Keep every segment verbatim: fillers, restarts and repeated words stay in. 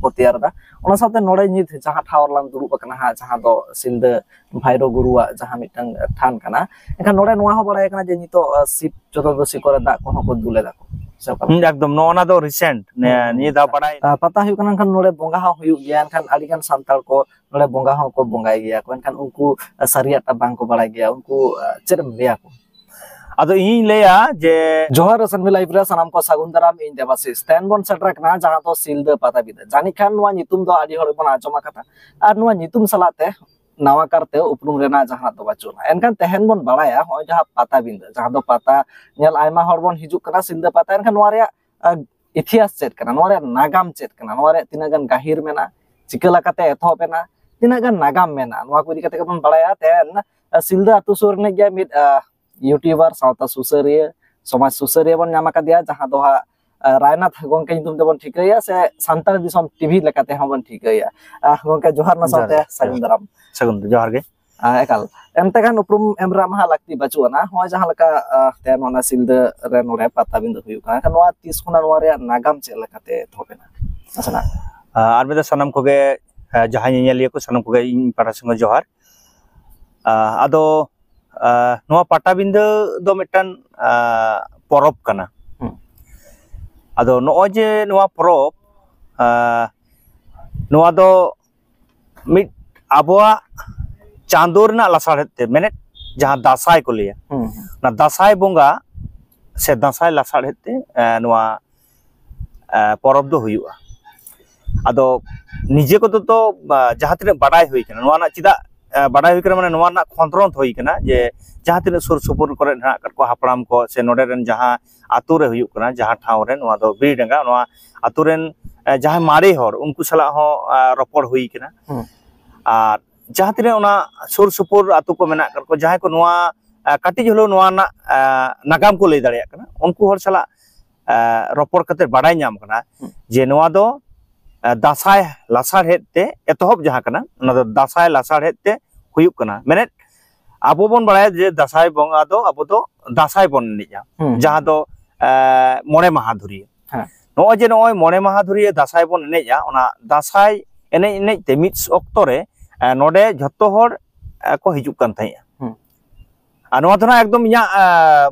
ᱠᱚ ᱛᱮᱭᱟᱨ ᱮᱫᱟ᱾ ᱚᱱᱟ ᱥᱟᱶᱛᱮ ᱱᱚᱰᱮ ᱱᱤᱛ ᱡᱟᱦᱟᱸ ᱴᱷᱟᱶ ᱨᱮᱞᱟᱝ ᱫᱩᱲᱩᱵ ᱟᱠᱟᱱᱟ ᱦᱟᱸᱜ, ᱡᱟᱦᱟᱸ ᱫᱚ ᱥᱤᱞᱫᱟᱹ ᱵᱷᱟᱭᱨᱳ ᱜᱩᱨᱩᱣᱟᱜ ᱡᱟᱦᱟᱸ ᱢᱤᱫᱴᱟᱝ ᱛᱷᱟᱱ ᱠᱟᱱᱟ, ᱮᱱᱠᱷᱟᱱ ᱱᱚᱰᱮ ᱱᱚᱣᱟ ᱦᱚᱸ ᱵᱟᱲᱟᱭ ᱠᱟᱱᱟ ᱡᱮ ᱱᱤᱛᱚᱜ, ᱟᱸ, ᱥᱤᱵ ᱪᱚᱛᱩᱨᱫᱚᱥᱤ ᱠᱚᱨᱮ ᱫᱟᱜ ᱠᱚᱦᱚᱸ ᱠᱚ ᱫᱩᱞ ᱮᱫᱟ ᱠᱚ, ᱥᱮ ᱚᱠᱟ ᱞᱮᱠᱟ? ᱦᱩᱸ, ᱮᱠᱫᱚᱢ, ᱱᱚᱜᱼᱚ ᱱᱟ ᱫᱚ recent, ᱱᱤᱭᱟᱹ, ᱦᱩᱸ, ᱦᱩᱸ᱾ ᱱᱤᱭᱟᱹ ᱫᱷᱟᱣ ᱵᱟᱲᱟᱭ᱾ ᱟᱸ, ᱯᱟᱛᱟ ᱦᱩᱭᱩᱜ ᱠᱟᱱᱟ, ᱮᱱᱠᱷᱟᱱ ᱱᱚᱰᱮ ᱵᱚᱸᱜᱟ ᱦᱚᱸ ᱦᱩᱭᱩᱜ ᱜᱮᱭᱟ, ᱮᱱᱠᱷᱟᱱ ᱟᱹᱰᱤ ᱜᱟᱱ ᱥᱟᱱᱛᱟᱲ ᱠᱚ ᱱᱚᱰᱮ ᱵᱚᱸᱜᱟ ᱦᱚᱸᱠᱚ ᱵᱚᱸᱜᱟᱭ ᱜᱮᱭᱟ ᱠᱚ, ᱮᱱᱠᱷᱟᱱ ᱩᱱᱠᱩ, ᱟᱸ, ᱥᱟᱹᱨᱤᱭᱟᱜ ᱴᱟ ᱵᱟᱝ ᱠᱚ ᱵᱟᱲᱟᱭ ᱜᱮᱭᱟ, ᱩᱱᱠᱩ, ᱟᱸ, ᱪᱮᱫ ᱮᱢ ᱞᱟᱹᱭ ᱟᱠᱚ? ᱟᱫᱚ ᱤᱧᱤᱧ ᱞᱟᱹᱭᱟ ᱡᱮ ᱡᱚᱦᱟᱨ ᱥᱟᱱᱵᱷᱤ ᱞᱟᱭᱤᱵᱷ ᱨᱮ ᱥᱟᱱᱟᱢ ᱠᱚ ᱥᱟᱹᱜᱩᱱ ᱫᱟᱨᱟᱢ, ᱤᱧ ᱫᱮᱵᱟᱥᱤᱥ᱾ ᱛᱮᱦᱮᱧ ᱵᱚᱱ ᱥᱮᱴᱮᱨ ᱟᱠᱟᱱᱟ ᱡᱟᱦᱟᱸ ᱫᱚ ᱥᱤᱞᱫᱟᱹ ᱯᱟᱴᱟᱵᱤᱸᱫᱟᱹ᱾ ᱡᱟᱹᱱᱤᱡ ᱠᱷᱟᱱ ᱱᱚᱣᱟ ᱧᱩᱛᱩᱢ ᱫᱚ ᱟᱹᱰᱤ ᱦᱚᱲ ᱵᱚᱱ ᱟᱸᱡᱚᱢ ᱟᱠᱟᱫᱟ, ᱟᱨ ᱱᱚᱣᱟ ᱧᱩᱛᱩᱢ ᱥᱟᱞᱟᱜ ᱛᱮ ᱱᱟᱣᱟ ᱠᱟᱨᱛᱮ ᱩᱯᱨᱩᱢ ᱨᱮᱱᱟᱜ ᱡᱟᱦᱟᱱᱟᱜ ᱫᱚ ᱵᱟᱹᱪᱩᱜᱼᱟ᱾ ᱮᱱᱠᱷᱟᱱ ᱛᱮᱦᱮᱧ ᱵᱚᱱ ᱵᱟᱲᱟᱭᱟ ᱱᱚᱜᱼᱚᱭ ᱡᱟᱦᱟᱸ ᱯᱟᱴᱟᱵᱤᱸᱫᱟᱹ, ᱡᱟᱦᱟᱸ ᱫᱚ ᱯᱟᱛᱟ ᱧᱮᱞ ᱟᱭᱢᱟ ᱦᱚᱲ ᱵᱚᱱ ᱦᱤᱡᱩᱜ ᱠᱟᱱᱟ ᱥᱤᱞᱫᱟᱹ ᱯᱟᱛᱟ, ᱮᱱᱠᱷᱟᱱ ᱱᱚᱣᱟ ᱨᱮᱭᱟᱜ, ᱟᱸ, ᱤᱛᱤᱦᱟᱥ ᱪᱮᱫ ᱠᱟᱱᱟ, ᱱᱚᱣᱟ ᱨᱮᱭᱟᱜ ᱱᱟᱜᱟᱢ ᱪᱮᱫ ᱠᱟᱱᱟ, ᱱᱚᱣᱟ ᱨᱮᱭᱟᱜ ᱛᱤᱱᱟᱹᱜ ᱜᱟᱱ ᱜᱟᱹᱦᱤᱨ ᱢᱮᱱᱟᱜᱼᱟ, ᱪᱤᱠᱟᱹ ᱞᱮᱠᱟᱛᱮ ᱮᱛᱚᱦᱚᱵ ᱮᱱᱟ, ᱛᱤᱱᱟᱹᱜ ᱜᱟᱱ ᱱᱟᱜᱟᱢ ᱢᱮᱱᱟᱜᱼᱟ, ᱱᱚᱣᱟ ᱠᱚ ᱤᱫᱤ ᱠᱟᱛᱮ ᱜᱮᱵᱚᱱ ᱵᱟᱲᱟᱭᱟ᱾ ᱛᱮᱦᱮᱧ, ᱟᱸ, ᱥᱤᱞᱫᱟᱹ ᱟᱹᱛᱩ ᱥᱩᱨ ᱨᱤᱱᱤᱡ ᱜᱮ ᱢᱤᱫ, ᱟᱸ, YouTuber, ᱥᱟᱶᱛᱟ ᱥᱩᱥᱟᱹᱨᱤᱭᱟᱹ, ᱥᱚᱢᱟᱡᱽ ᱥᱩᱥᱟᱹᱨᱤᱭᱟᱹ ᱵᱚᱱ ᱧᱟᱢ ᱟᱠᱟᱫᱮᱭᱟ, ᱡᱟᱦᱟᱸ ᱫᱚ ᱦᱟᱸᱜ, ᱟᱸ, ᱨᱟᱭᱱᱟᱛᱷ ᱜᱚᱢᱠᱮ ᱧᱩᱛᱩᱢ ᱛᱮᱵᱚᱱ ᱴᱷᱤᱠᱟᱹᱭᱟ, ᱥᱮ ᱥᱟᱱᱛᱟᱲ ᱫᱤᱥᱚᱢ ᱴᱤᱵᱷᱤ ᱞᱮᱠᱟᱛᱮ ᱦᱚᱸ ᱵᱚᱱ ᱴᱷᱤᱠᱟᱹᱭᱟ᱾ ᱟᱸ, ᱜᱚᱢᱠᱮ, ᱡᱚᱦᱟᱨ ᱢᱟ ᱡᱚᱦᱟᱨ ᱥᱟᱶᱛᱮ ᱜᱮ᱾ ᱥᱟᱹᱜᱩᱱ ᱫᱟᱨᱟᱢ᱾ ᱥᱟᱹᱜᱩᱱ, ᱡᱚᱦᱟᱨ ᱜᱮ᱾ ᱟᱸ, ᱮᱠᱟᱞ, ᱮᱱᱛᱮ ᱠᱷᱟᱱ ᱩᱯᱨᱩᱢ ᱮᱢ ᱨᱮᱱᱟᱜ ᱢᱟ ᱦᱟᱸᱜ ᱞᱟᱹᱠᱛᱤ ᱵᱟᱹᱪᱩᱜ ᱟᱱᱟ᱾ ᱱᱚᱜᱼᱚᱭ ᱡᱟᱦᱟᱸ ᱞᱮᱠᱟ, ᱟᱸ, ᱛᱮ ᱱᱚᱣᱟ ᱥᱤᱞᱫᱟᱹ ᱨᱮ ᱱᱚᱰᱮ ᱯᱟᱛᱟᱵᱤᱸᱫᱟᱹ ᱦᱩᱭᱩᱜ ᱠᱟᱱᱟ, ᱮᱱᱠᱷᱟᱱ ᱱᱚᱣᱟ ᱛᱤᱥ ᱠᱷᱚᱱᱟᱜ, ᱱᱚᱣᱟ ᱨᱮᱭᱟᱜ ᱱᱟᱜᱟᱢ ᱪᱮᱫ ᱞᱮᱠᱟᱛᱮ ᱮᱛᱚᱦᱚᱵ ᱮᱱᱟ? ᱱᱟᱥᱮᱱᱟᱜ᱾ ᱟᱸ, ᱟᱨ ᱢᱤᱫ ᱫᱷᱟᱣ ᱥᱟᱱᱟᱢ ᱠᱚᱜᱮ, ᱟᱸ, ᱡᱟᱦᱟᱸᱭ ᱧᱮᱧᱮᱞᱤᱭᱟᱹ ᱠᱚ, ᱥᱟᱱᱟᱢ ᱠᱚᱜᱮ ᱤᱧ ᱯᱟᱦᱴᱟ ᱥᱮᱱ ᱠᱷᱚᱱ ᱡᱚᱦᱟᱨ᱾ ᱟᱸ, ᱟᱫᱚ, ᱟᱸ, ᱱᱚᱣᱟ ᱯᱟᱴᱟᱵᱤᱸᱫᱟᱹ ᱫᱚ ᱢᱤᱫᱴᱟᱝ, ᱟᱸ, ᱯᱚᱨᱚᱵᱽ ᱠᱟᱱᱟ᱾ ᱦᱩᱸ᱾ ᱟᱫᱚ ᱱᱚᱜᱼᱚᱭ ᱡᱮ ᱱᱚᱣᱟ ᱯᱚᱨᱚᱵᱽ, ᱟᱸ, ᱱᱚᱣᱟ ᱫᱚ ᱢᱤᱫ ᱟᱵᱚᱣᱟᱜ ᱪᱟᱸᱫᱳ ᱨᱮᱱᱟᱜ ᱞᱟᱥᱟᱲᱦᱮᱫ ᱛᱮ, ᱢᱮᱱᱮᱫ ᱡᱟᱦᱟᱸ ᱫᱟᱸᱥᱟᱭ ᱠᱚ ᱞᱟᱹᱭᱟ, ᱦᱩᱸ, ᱦᱩᱸ᱾ ᱚᱱᱟ ᱫᱟᱸᱥᱟᱭ ᱵᱚᱸᱜᱟ ᱥᱮ ᱫᱟᱸᱥᱟᱭ ᱞᱟᱥᱟᱲᱦᱮᱫ ᱛᱮ, ᱮ, ᱱᱚᱣᱟ, ᱮ, ᱯᱚᱨᱚᱵᱽ ᱫᱚ ᱦᱩᱭᱩᱜᱼᱟ᱾ ᱟᱫᱚ ᱱᱤᱡᱮ ᱠᱚᱫᱚ ᱛᱚ, ᱟ, ᱡᱟᱦᱟᱸ ᱛᱤᱱᱟᱹᱜ ᱵᱟᱰᱟᱭ ᱦᱩᱭ ᱠᱟᱱᱟ, ᱱᱚᱣᱟ ᱨᱮᱱᱟᱜ ᱪᱮᱫᱟᱜ, ᱮ, ᱵᱟᱰᱟᱭ ᱦᱩᱭ ᱠᱟᱱᱟ, ᱢᱟᱱᱮ ᱱᱚᱣᱟ ᱨᱮᱱᱟᱜ ᱠᱷᱚᱸᱫᱽᱨᱚᱸᱫᱽ ᱦᱩᱭ ᱠᱟᱱᱟ ᱡᱮ ᱡᱟᱦᱟᱸ ᱛᱤᱱᱟᱹᱜ ᱥᱩᱨ ᱥᱩᱯᱩᱨ ᱠᱚᱨᱮ ᱦᱮᱱᱟᱜ ᱟᱠᱟᱫ ᱠᱚᱣᱟ ᱦᱟᱯᱲᱟᱢ ᱠᱚ, ᱥᱮ ᱱᱚᱰᱮ ᱨᱮᱱ ᱡᱟᱦᱟᱸ ᱟᱛᱳ ᱨᱮ ᱦᱩᱭᱩᱜ ᱠᱟᱱᱟ, ᱡᱟᱦᱟᱸ ᱴᱷᱟᱶ ᱨᱮ, ᱱᱚᱣᱟ ᱫᱚ ᱵᱤᱨᱰᱟᱸᱜᱟ, ᱱᱚᱣᱟ ᱟᱛᱳ ᱨᱮᱱ, ᱮ, ᱡᱟᱦᱟᱸᱭ ᱢᱟᱨᱮ ᱦᱚᱲ, ᱩᱱᱠᱩ ᱥᱟᱞᱟᱜ ᱦᱚᱸ, ᱮ, ᱨᱚᱯᱚᱲ ᱦᱩᱭ ᱠᱟᱱᱟ᱾ ᱦᱩᱸ᱾ ᱟᱨ ᱡᱟᱦᱟᱸ ᱛᱤᱱᱟᱹᱜ ᱚᱱᱟ ᱥᱩᱨ ᱥᱩᱯᱩᱨ ᱟᱛᱳ ᱠᱚ ᱢᱮᱱᱟᱜ ᱟᱠᱟᱫ ᱠᱚ, ᱡᱟᱦᱟᱸᱭ ᱠᱚ ᱱᱚᱣᱟ, ᱮ, ᱠᱟᱹᱴᱤᱡ ᱦᱚᱞᱮᱣ ᱱᱚᱣᱟ ᱨᱮᱱᱟᱜ, ᱮ, ᱱᱟᱜᱟᱢ ᱠᱚ ᱞᱟᱹᱭ ᱫᱟᱲᱮᱭᱟᱜ ᱠᱟᱱᱟ, ᱩᱱᱠᱩ ᱦᱚᱲ ᱥᱟᱞᱟᱜ, ᱮ, ᱨᱚᱯᱚᱲ ᱠᱟᱛᱮ ᱵᱟᱰᱟᱭ ᱧᱟᱢ ᱠᱟᱱᱟ ᱦᱩᱸ᱾ ᱡᱮ ᱱᱚᱣᱟ ᱫᱚ, ᱮ, ᱫᱟᱸᱥᱟᱭ ᱞᱟᱥᱟᱲᱦᱮᱫ ᱛᱮ ᱮᱛᱚᱦᱚᱵ ᱡᱟᱦᱟᱸ ᱠᱟᱱᱟ, ᱚᱱᱟ ᱫᱚ ᱫᱟᱸᱥᱟᱭ ᱞᱟᱥᱟᱲᱦᱮᱫ ᱛᱮ ᱦᱩᱭᱩᱜ ᱠᱟᱱᱟ᱾ ᱢᱮᱱᱮᱫ, ᱟᱵᱚ ᱵᱚᱱ ᱵᱟᱲᱟᱭᱟ ᱡᱮ ᱫᱟᱸᱥᱟᱭ ᱵᱚᱸᱜᱟ ᱫᱚ ᱟᱵᱚ ᱫᱚ ᱫᱟᱸᱥᱟᱭ ᱵᱚᱱ ᱮᱱᱮᱡᱼᱟ, ᱦᱩᱸ᱾ ᱡᱟᱦᱟᱸ ᱫᱚ, ᱮ, ᱢᱚᱬᱮ ᱢᱟᱦᱟ ᱫᱷᱩᱨᱤᱭᱟᱹ᱾ ᱦᱮᱸ᱾ ᱱᱚᱜᱼᱚᱭ ᱡᱮ ᱱᱚᱜᱼᱚᱭ ᱢᱚᱬᱮ ᱢᱟᱦᱟ ᱫᱷᱩᱨᱤᱭᱟᱹ ᱫᱟᱸᱥᱟᱭ ᱵᱚᱱ ᱮᱱᱮᱡᱼᱟ, ᱚᱱᱟ ᱫᱟᱸᱥᱟᱭ ᱮᱱᱮᱡ ᱮᱱᱮᱡ ᱛᱮ ᱢᱤᱫ ᱚᱠᱛᱚ ᱨᱮ, ᱮ, ᱱᱚᱰᱮ ᱡᱷᱚᱛᱚ ᱦᱚᱲ, ᱮ, ᱠᱚ ᱦᱤᱡᱩᱜ ᱠᱟᱱ ᱛᱟᱦᱮᱸᱜᱼᱟ᱾ ᱦᱩᱸ᱾ ᱟᱨ ᱱᱚᱣᱟ ᱫᱚ ᱱᱟᱜ ᱮᱠᱫᱚᱢ ᱤᱧᱟᱹᱜ, ᱮ,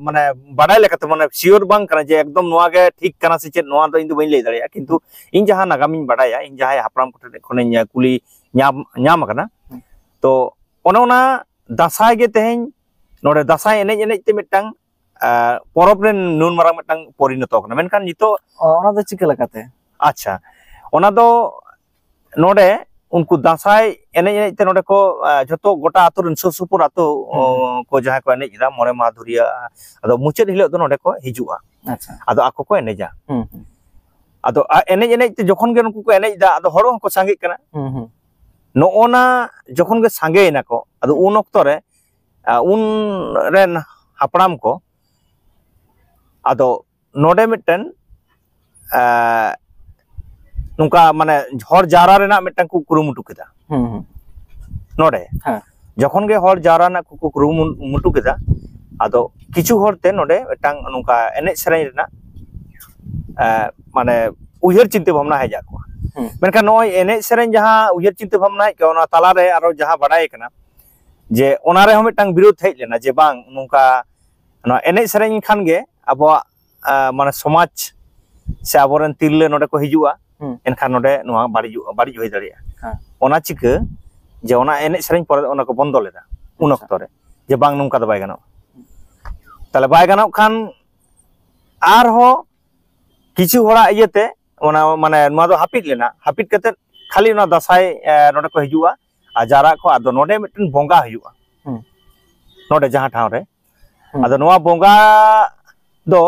ᱢᱟᱱᱮ ᱵᱟᱰᱟᱭ ᱞᱮᱠᱟᱛᱮ, ᱢᱟᱱᱮ sure ᱵᱟᱝ ᱠᱟᱱᱟ ᱡᱮ ᱮᱠᱫᱚᱢ ᱱᱚᱣᱟ ᱜᱮ ᱴᱷᱤᱠ ᱠᱟᱱᱟ ᱥᱮ ᱪᱮᱫ, ᱱᱚᱣᱟ ᱫᱚ ᱤᱧ ᱫᱚ ᱵᱟᱹᱧ ᱞᱟᱹᱭ ᱫᱟᱲᱮᱭᱟᱜᱼᱟ, ᱠᱤᱱᱛᱩ ᱤᱧ ᱡᱟᱦᱟᱸ ᱱᱟᱜᱟᱢᱤᱧ ᱵᱟᱰᱟᱭᱟ, ᱤᱧ ᱡᱟᱦᱟᱸᱭ ᱦᱟᱯᱲᱟᱢ ᱠᱚᱴᱷᱮᱱ ᱠᱷᱚᱱᱤᱧ ᱠᱩᱞᱤ ᱧᱟᱢ, ᱧᱟᱢ ᱟᱠᱟᱱᱟ᱾ ᱦᱩᱸ᱾ ᱛᱚ ᱚᱱᱮ ᱚᱱᱟ ᱫᱟᱸᱥᱟᱭ ᱜᱮ ᱛᱮᱦᱮᱧ ᱱᱚᱰᱮ ᱫᱟᱸᱥᱟᱭ ᱮᱱᱮᱡ ᱮᱱᱮᱡ ᱛᱮ ᱢᱤᱫᱴᱟᱝ, ᱮ, ᱯᱚᱨᱚᱵᱽ ᱨᱮ ᱱᱩᱱ ᱢᱟᱨᱟᱝ ᱢᱤᱫᱴᱟᱝ ᱯᱚᱨᱤᱱᱚᱛᱚ ᱠᱟᱱᱟ᱾ ᱢᱮᱱᱠᱷᱟᱱ ᱱᱤᱛᱚᱜ ᱚ, ᱚᱱᱟ ᱫᱚ ᱪᱤᱠᱟᱹ ᱞᱮᱠᱟᱛᱮ? ᱟᱪᱪᱷᱟ, ᱚᱱᱟ ᱫᱚ ᱱᱚᱰᱮ ᱩᱱᱠᱩ ᱫᱟᱸᱥᱟᱭ ᱮᱱᱮᱡ ᱮᱱᱮᱡ ᱛᱮ ᱱᱚᱰᱮ ᱠᱚ, ᱮ, ᱡᱷᱚᱛᱚ ᱜᱚᱴᱟ ᱟᱹᱛᱩ ᱨᱮᱱ ᱥᱩᱨ ᱥᱩᱯᱩᱨ ᱟᱹᱛᱩ, ᱦᱩᱸ, ᱦᱩᱸ᱾ ᱚ, ᱠᱚ ᱡᱟᱦᱟᱸᱭ ᱠᱚ ᱮᱱᱮᱡ ᱮᱫᱟ ᱢᱚᱬᱮ ᱢᱟᱦᱟ ᱫᱷᱩᱨᱤᱭᱟᱹ, ᱟᱫᱚ ᱢᱩᱪᱟᱹᱫ ᱦᱤᱞᱳᱜ ᱫᱚ ᱱᱚᱰᱮ ᱠᱚ ᱦᱤᱡᱩᱜᱼᱟ᱾ ᱟᱪᱪᱷᱟ᱾ ᱟᱫᱚ ᱟᱠᱚ ᱠᱚ ᱮᱱᱮᱡᱟ᱾ ᱦᱩᱸ, ᱦᱩᱸ᱾ ᱟᱫᱚ ᱟ-, ᱮᱱᱮᱡ ᱮᱱᱮᱡ ᱛᱮ ᱡᱚᱠᱷᱚᱱ ᱜᱮ ᱱᱩᱠᱩ ᱠᱚ ᱮᱱᱮᱡ ᱮᱫᱟ, ᱟᱫᱚ ᱦᱚᱲ ᱦᱚᱸᱠᱚ ᱥᱟᱸᱜᱮᱜ ᱠᱟᱱᱟ᱾ ᱦᱩᱸ, ᱦᱩᱸ᱾ ᱱᱚᱜᱼᱚ ᱱᱟ ᱡᱚᱠᱷᱚᱱ ᱜᱮ ᱥᱟᱸᱜᱮᱭᱮᱱᱟ ᱠᱚ, ᱟᱫᱚ ᱩᱱ ᱚᱠᱛᱚ ᱨᱮ, ᱟ, ᱩᱱ ᱨᱮᱱ ᱦᱟᱯᱲᱟᱢ ᱠᱚ ᱟᱫᱚ ᱱᱚᱰᱮ ᱢᱤᱫᱴᱮᱱ, ᱮ, ᱱᱚᱝᱠᱟ ᱢᱟᱱᱮ ᱦᱚᱲ ᱡᱟᱣᱨᱟ ᱨᱮᱱᱟᱜ ᱢᱤᱫᱴᱟᱝ ᱠᱚ ᱠᱩᱨᱩᱢᱩᱴᱩ ᱠᱮᱫᱟ᱾ ᱦᱩᱸ, ᱦᱩᱸ᱾ ᱱᱚᱰᱮ ᱦᱮᱸ᱾ ᱡᱚᱠᱷᱚᱱ ᱜᱮ ᱦᱚᱲ ᱡᱟᱣᱨᱟ ᱨᱮᱱᱟᱜ ᱠᱚ ᱠᱩᱨᱩᱢᱩᱴᱩ ᱠᱮᱫᱟ, ᱟᱫᱚ ᱠᱤᱪᱷᱩ ᱦᱚᱲ ᱛᱮ ᱱᱚᱰᱮ ᱢᱤᱫᱴᱟᱝ ᱱᱚᱝᱠᱟ ᱮᱱᱮᱡ ᱥᱮᱨᱮᱧ ᱨᱮᱱᱟᱜ, ᱮ, ᱢᱟᱱᱮ ᱩᱭᱦᱟᱹᱨ ᱪᱤᱱᱛᱟᱹ ᱵᱷᱟᱵᱽᱱᱟ ᱦᱮᱡ ᱟᱫ ᱠᱚᱣᱟ᱾ ᱦᱩᱸ᱾ ᱢᱮᱱᱠᱷᱟᱱ ᱱᱚᱜᱼᱚᱭ ᱮᱱᱮᱡ ᱥᱮᱨᱮᱧ ᱡᱟᱦᱟᱸ ᱩᱭᱦᱟᱹᱨ ᱪᱤᱱᱛᱟᱹ ᱵᱷᱟᱵᱽᱱᱟ ᱦᱮᱡ ᱠᱚᱜᱼᱟ, ᱚᱱᱟ ᱛᱟᱞᱟ ᱨᱮ ᱟᱨᱚ ᱡᱟᱦᱟᱸ ᱵᱟᱰᱟᱭ ᱠᱟᱱᱟ ᱡᱮ ᱚᱱᱟ ᱨᱮᱦᱚᱸ ᱢᱤᱫᱴᱟᱝ ᱵᱤᱨᱳᱫᱷ ᱦᱮᱡ ᱞᱮᱱᱟ ᱡᱮ ᱵᱟᱝ, ᱱᱚᱝᱠᱟ ᱱᱚᱣᱟ ᱮᱱᱮᱡ ᱥᱮᱨᱮᱧ ᱠᱷᱟᱱ ᱜᱮ ᱟᱵᱚᱣᱟᱜ, ᱟ, ᱢᱟᱱᱮ ᱥᱚᱢᱟᱡᱽ ᱥᱮ ᱟᱵᱚᱨᱮᱱ ᱛᱤᱨᱞᱟᱹ ᱱᱚᱰᱮ ᱠᱚ ᱦᱤᱡᱩᱜᱼᱟ, ᱦᱩᱸ᱾ ᱮᱱᱠᱷᱟᱱ ᱱᱚᱰᱮ ᱱᱚᱣᱟ ᱵᱟᱹᱲᱤᱡᱚᱜᱼᱟ, ᱵᱟᱹᱲᱤᱡ ᱦᱩᱭ ᱫᱟᱲᱮᱭᱟᱜᱼᱟ᱾ ᱦᱮᱸ᱾ ᱚᱱᱟ ᱪᱤᱠᱟᱹ ᱡᱮ ᱚᱱᱟ ᱮᱱᱮᱡ ᱥᱮᱨᱮᱧ ᱯᱚᱨᱮ ᱚᱱᱟ ᱠᱚ ᱵᱚᱱᱫᱚ ᱞᱮᱫᱟ ᱩᱱ ᱟᱪᱪᱷᱟ᱾ ᱚᱠᱛᱚ ᱨᱮ, ᱡᱮ ᱵᱟᱝ ᱱᱚᱝᱠᱟ ᱫᱚ ᱵᱟᱭ ᱜᱟᱱᱚᱜᱼᱟ᱾ ᱛᱟᱦᱞᱮ ᱵᱟᱭ ᱜᱟᱱᱚᱜ ᱠᱷᱟᱱ ᱟᱨᱦᱚᱸ ᱠᱤᱪᱷᱩ ᱦᱚᱲᱟᱜ ᱤᱭᱟᱹᱛᱮ ᱚᱱᱟ ᱢᱟᱱᱮ ᱱᱚᱣᱟ ᱫᱚ ᱦᱟᱹᱯᱤᱫ ᱞᱮᱱᱟ᱾ ᱦᱟᱹᱯᱤᱫ ᱠᱟᱛᱮ ᱠᱷᱟᱹᱞᱤ ᱚᱱᱟ ᱫᱟᱸᱥᱟᱭ, ᱮ, ᱱᱚᱰᱮ ᱠᱚ ᱦᱤᱡᱩᱜᱼᱟ ᱟᱨ ᱡᱟᱣᱨᱟᱜ ᱠᱚ, ᱟᱫᱚ ᱱᱚᱰᱮ ᱢᱤᱫᱴᱮᱱ ᱵᱚᱸᱜᱟ ᱦᱩᱭᱩᱜᱼᱟ᱾ ᱦᱩᱸ᱾ ᱱᱚᱰᱮ ᱡᱟᱦᱟᱸ ᱴᱷᱟᱶ ᱨᱮ᱾ ᱦᱩᱸ᱾ ᱟᱫᱚ ᱱᱚᱣᱟ ᱵᱚᱸᱜᱟ ᱫᱚ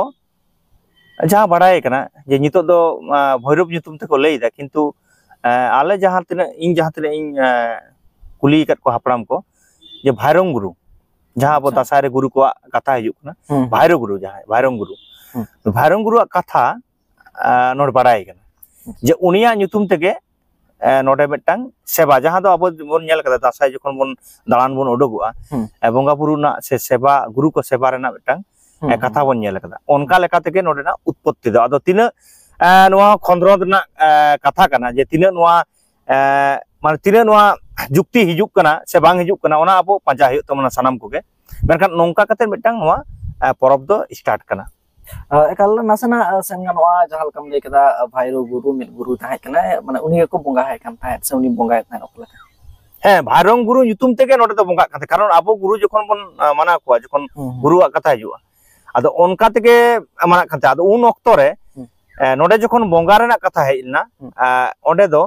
ᱡᱟᱦᱟᱸ ᱵᱟᱲᱟᱭ ᱠᱟᱱᱟ ᱡᱮ ᱱᱤᱛᱚᱜ ᱫᱚ, ᱟ, ᱵᱷᱳᱭᱨᱳᱵ ᱧᱩᱛᱩᱢ ᱛᱮᱠᱚ ᱞᱟᱹᱭ ᱮᱫᱟ, ᱠᱤᱱᱛᱩ, ᱟ, ᱟᱞᱮ ᱡᱟᱦᱟᱸ ᱛᱤᱱᱟᱹᱜ, ᱤᱧ ᱡᱟᱦᱟᱸ ᱛᱤᱱᱟᱹᱜ ᱤᱧ, ᱟ, ᱠᱩᱞᱤ ᱟᱠᱟᱫ ᱠᱚᱣᱟ ᱦᱟᱯᱲᱟᱢ ᱠᱚ, ᱡᱮ ᱵᱷᱟᱭᱨᱚᱝ ᱜᱩᱨᱩ, ᱡᱟᱦᱟᱸ ᱟᱵᱚ ᱟᱪᱪᱷᱟ᱾ ᱫᱟᱸᱥᱟᱭ ᱨᱮ ᱜᱩᱨᱩ ᱠᱚᱣᱟᱜ ᱠᱟᱛᱷᱟ ᱦᱤᱡᱩᱜ ᱠᱟᱱᱟ, ᱦᱩᱸ, ᱦᱩᱸ᱾ ᱵᱷᱟᱭᱨᱚ ᱜᱩᱨᱩ, ᱡᱟᱦᱟᱸᱭ ᱵᱷᱟᱭᱨᱚᱝ ᱜᱩᱨᱩ, ᱦᱩᱸ᱾ ᱵᱷᱟᱭᱨᱚᱝ ᱜᱩᱨᱩᱣᱟᱜ ᱠᱟᱛᱷᱟ, ᱟ, ᱱᱚᱰᱮ ᱵᱟᱲᱟᱭ ᱠᱟᱱᱟ ᱦᱩᱸ᱾ ᱡᱮ ᱩᱱᱤᱭᱟᱜ ᱧᱩᱛᱩᱢ ᱛᱮᱜᱮ, ᱮ, ᱱᱚᱰᱮ ᱢᱤᱫᱴᱟᱝ ᱥᱮᱵᱟ, ᱡᱟᱦᱟᱸ ᱫᱚ ᱟᱵᱚ ᱵᱚᱱ ᱧᱮᱞ ᱠᱟᱫᱟ, ᱫᱟᱸᱥᱟᱭ ᱡᱚᱠᱷᱚᱱ ᱵᱚᱱ ᱫᱟᱬᱟᱱ ᱵᱚᱱ ᱩᱰᱩᱠᱚᱜᱼᱟ, ᱦᱩᱸ᱾ ᱮ, ᱵᱚᱸᱜᱟ ᱵᱩᱨᱩ ᱨᱮᱱᱟᱜ ᱥᱮ ᱥᱮᱵᱟ, ᱜᱩᱨᱩ ᱠᱚ ᱥᱮᱵᱟ ᱨᱮᱱᱟᱜ ᱢᱤᱫᱴᱟᱝ, ᱦᱩᱸ, ᱮ, ᱠᱟᱛᱷᱟ ᱦᱩᱸ᱾ ᱵᱚᱱ ᱧᱮᱞ ᱠᱟᱫᱟ᱾ ᱚᱱᱠᱟ ᱦᱩᱸ᱾ ᱞᱮᱠᱟ ᱛᱮᱜᱮ ᱱᱚᱰᱮᱱᱟᱜ ᱩᱛᱯᱚᱛᱛᱤ ᱫᱚ᱾ ᱟᱫᱚ ᱛᱤᱱᱟᱹᱜ ᱮ, ᱱᱚᱣᱟ ᱠᱷᱚᱸᱫᱽᱨᱚᱸᱫᱽ ᱨᱮᱱᱟᱜ, ᱮ, ᱠᱟᱛᱷᱟ ᱠᱟᱱᱟ ᱡᱮ ᱛᱤᱱᱟᱹᱜ ᱱᱚᱣᱟ, ᱮ, ᱢᱟᱱᱮ ᱛᱤᱱᱟᱹᱜ ᱱᱚᱣᱟ ᱡᱩᱠᱛᱤ ᱦᱤᱡᱩᱜ ᱠᱟᱱᱟ ᱥᱮ ᱵᱟᱝ ᱦᱤᱡᱩᱜ ᱠᱟᱱᱟ, ᱚᱱᱟ ᱟᱵᱚ ᱯᱟᱸᱡᱟ ᱦᱩᱭᱩᱜ ᱛᱟᱵᱚᱱᱟ ᱥᱟᱱᱟᱢ ᱠᱚᱜᱮ᱾ ᱢᱮᱱᱠᱷᱟᱱ ᱱᱚᱝᱠᱟ ᱠᱟᱛᱮ ᱢᱤᱫᱴᱟᱝ ᱱᱚᱣᱟ, ᱮ, ᱯᱚᱨᱚᱵᱽ ᱫᱚ start ᱠᱟᱱᱟ᱾ ᱮ, ᱮᱠᱟᱞ ᱱᱟᱥᱮᱱᱟᱜ, ᱮ, ᱥᱮᱱ ᱜᱟᱱᱚᱜᱼᱟ, ᱡᱟᱦᱟᱸ ᱞᱮᱠᱟᱢ ᱞᱟᱹᱭ ᱠᱮᱫᱟ, ᱮ, ᱵᱷᱟᱭᱨᱳ ᱜᱩᱨᱩ ᱢᱤᱫ ᱜᱩᱨᱩ ᱛᱟᱦᱮᱸ ᱠᱟᱱᱟᱭ, ᱢᱟᱱᱮ ᱩᱱᱤ ᱜᱮᱠᱚ ᱵᱚᱸᱜᱟ ᱟᱭ ᱠᱟᱱ ᱛᱟᱦᱮᱸᱫ ᱥᱮ ᱩᱱᱤ ᱵᱚᱸᱜᱟᱭᱮᱫ ᱛᱟᱦᱮᱸᱫ ᱚᱠᱟ ᱞᱮᱠᱟ? ᱦᱮᱸ, ᱵᱷᱟᱭᱨᱳ ᱜᱩᱨᱩ ᱧᱩᱛᱩᱢ ᱛᱮᱜᱮ ᱱᱚᱰᱮ ᱫᱚ ᱵᱚᱸᱜᱟᱜ ᱠᱟᱱ ᱛᱟᱦᱮᱸᱫ, ᱠᱟᱨᱚᱱ ᱟᱵᱚ ᱜᱩᱨᱩ ᱡᱚᱠᱷᱚᱱ ᱵᱚᱱ, ᱮ, ᱢᱟᱱᱟᱣ ᱠᱚᱣᱟ, ᱡᱚᱠᱷᱚᱱ ᱦᱩᱸ, ᱦᱩᱸ᱾ ᱜᱩᱨᱩᱣᱟᱜ ᱠᱟᱛᱷᱟ ᱦᱤᱡᱩᱜᱼᱟ, ᱟᱫᱚ ᱚᱱᱠᱟ ᱛᱮᱜᱮ ᱢᱟᱱᱟᱜ ᱠᱟᱱ ᱛᱟᱦᱮᱸᱫ᱾ ᱟᱫᱚ ᱩᱱ ᱚᱠᱛᱚ ᱨᱮ, ᱦᱩᱸ᱾ ᱮ, ᱱᱚᱰᱮ ᱡᱚᱠᱷᱚᱱ ᱵᱚᱸᱜᱟ ᱨᱮᱱᱟᱜ ᱠᱟᱛᱷᱟ ᱦᱮᱡ ᱞᱮᱱᱟ, ᱦᱩᱸ᱾ ᱮ, ᱚᱸᱰᱮ ᱫᱚ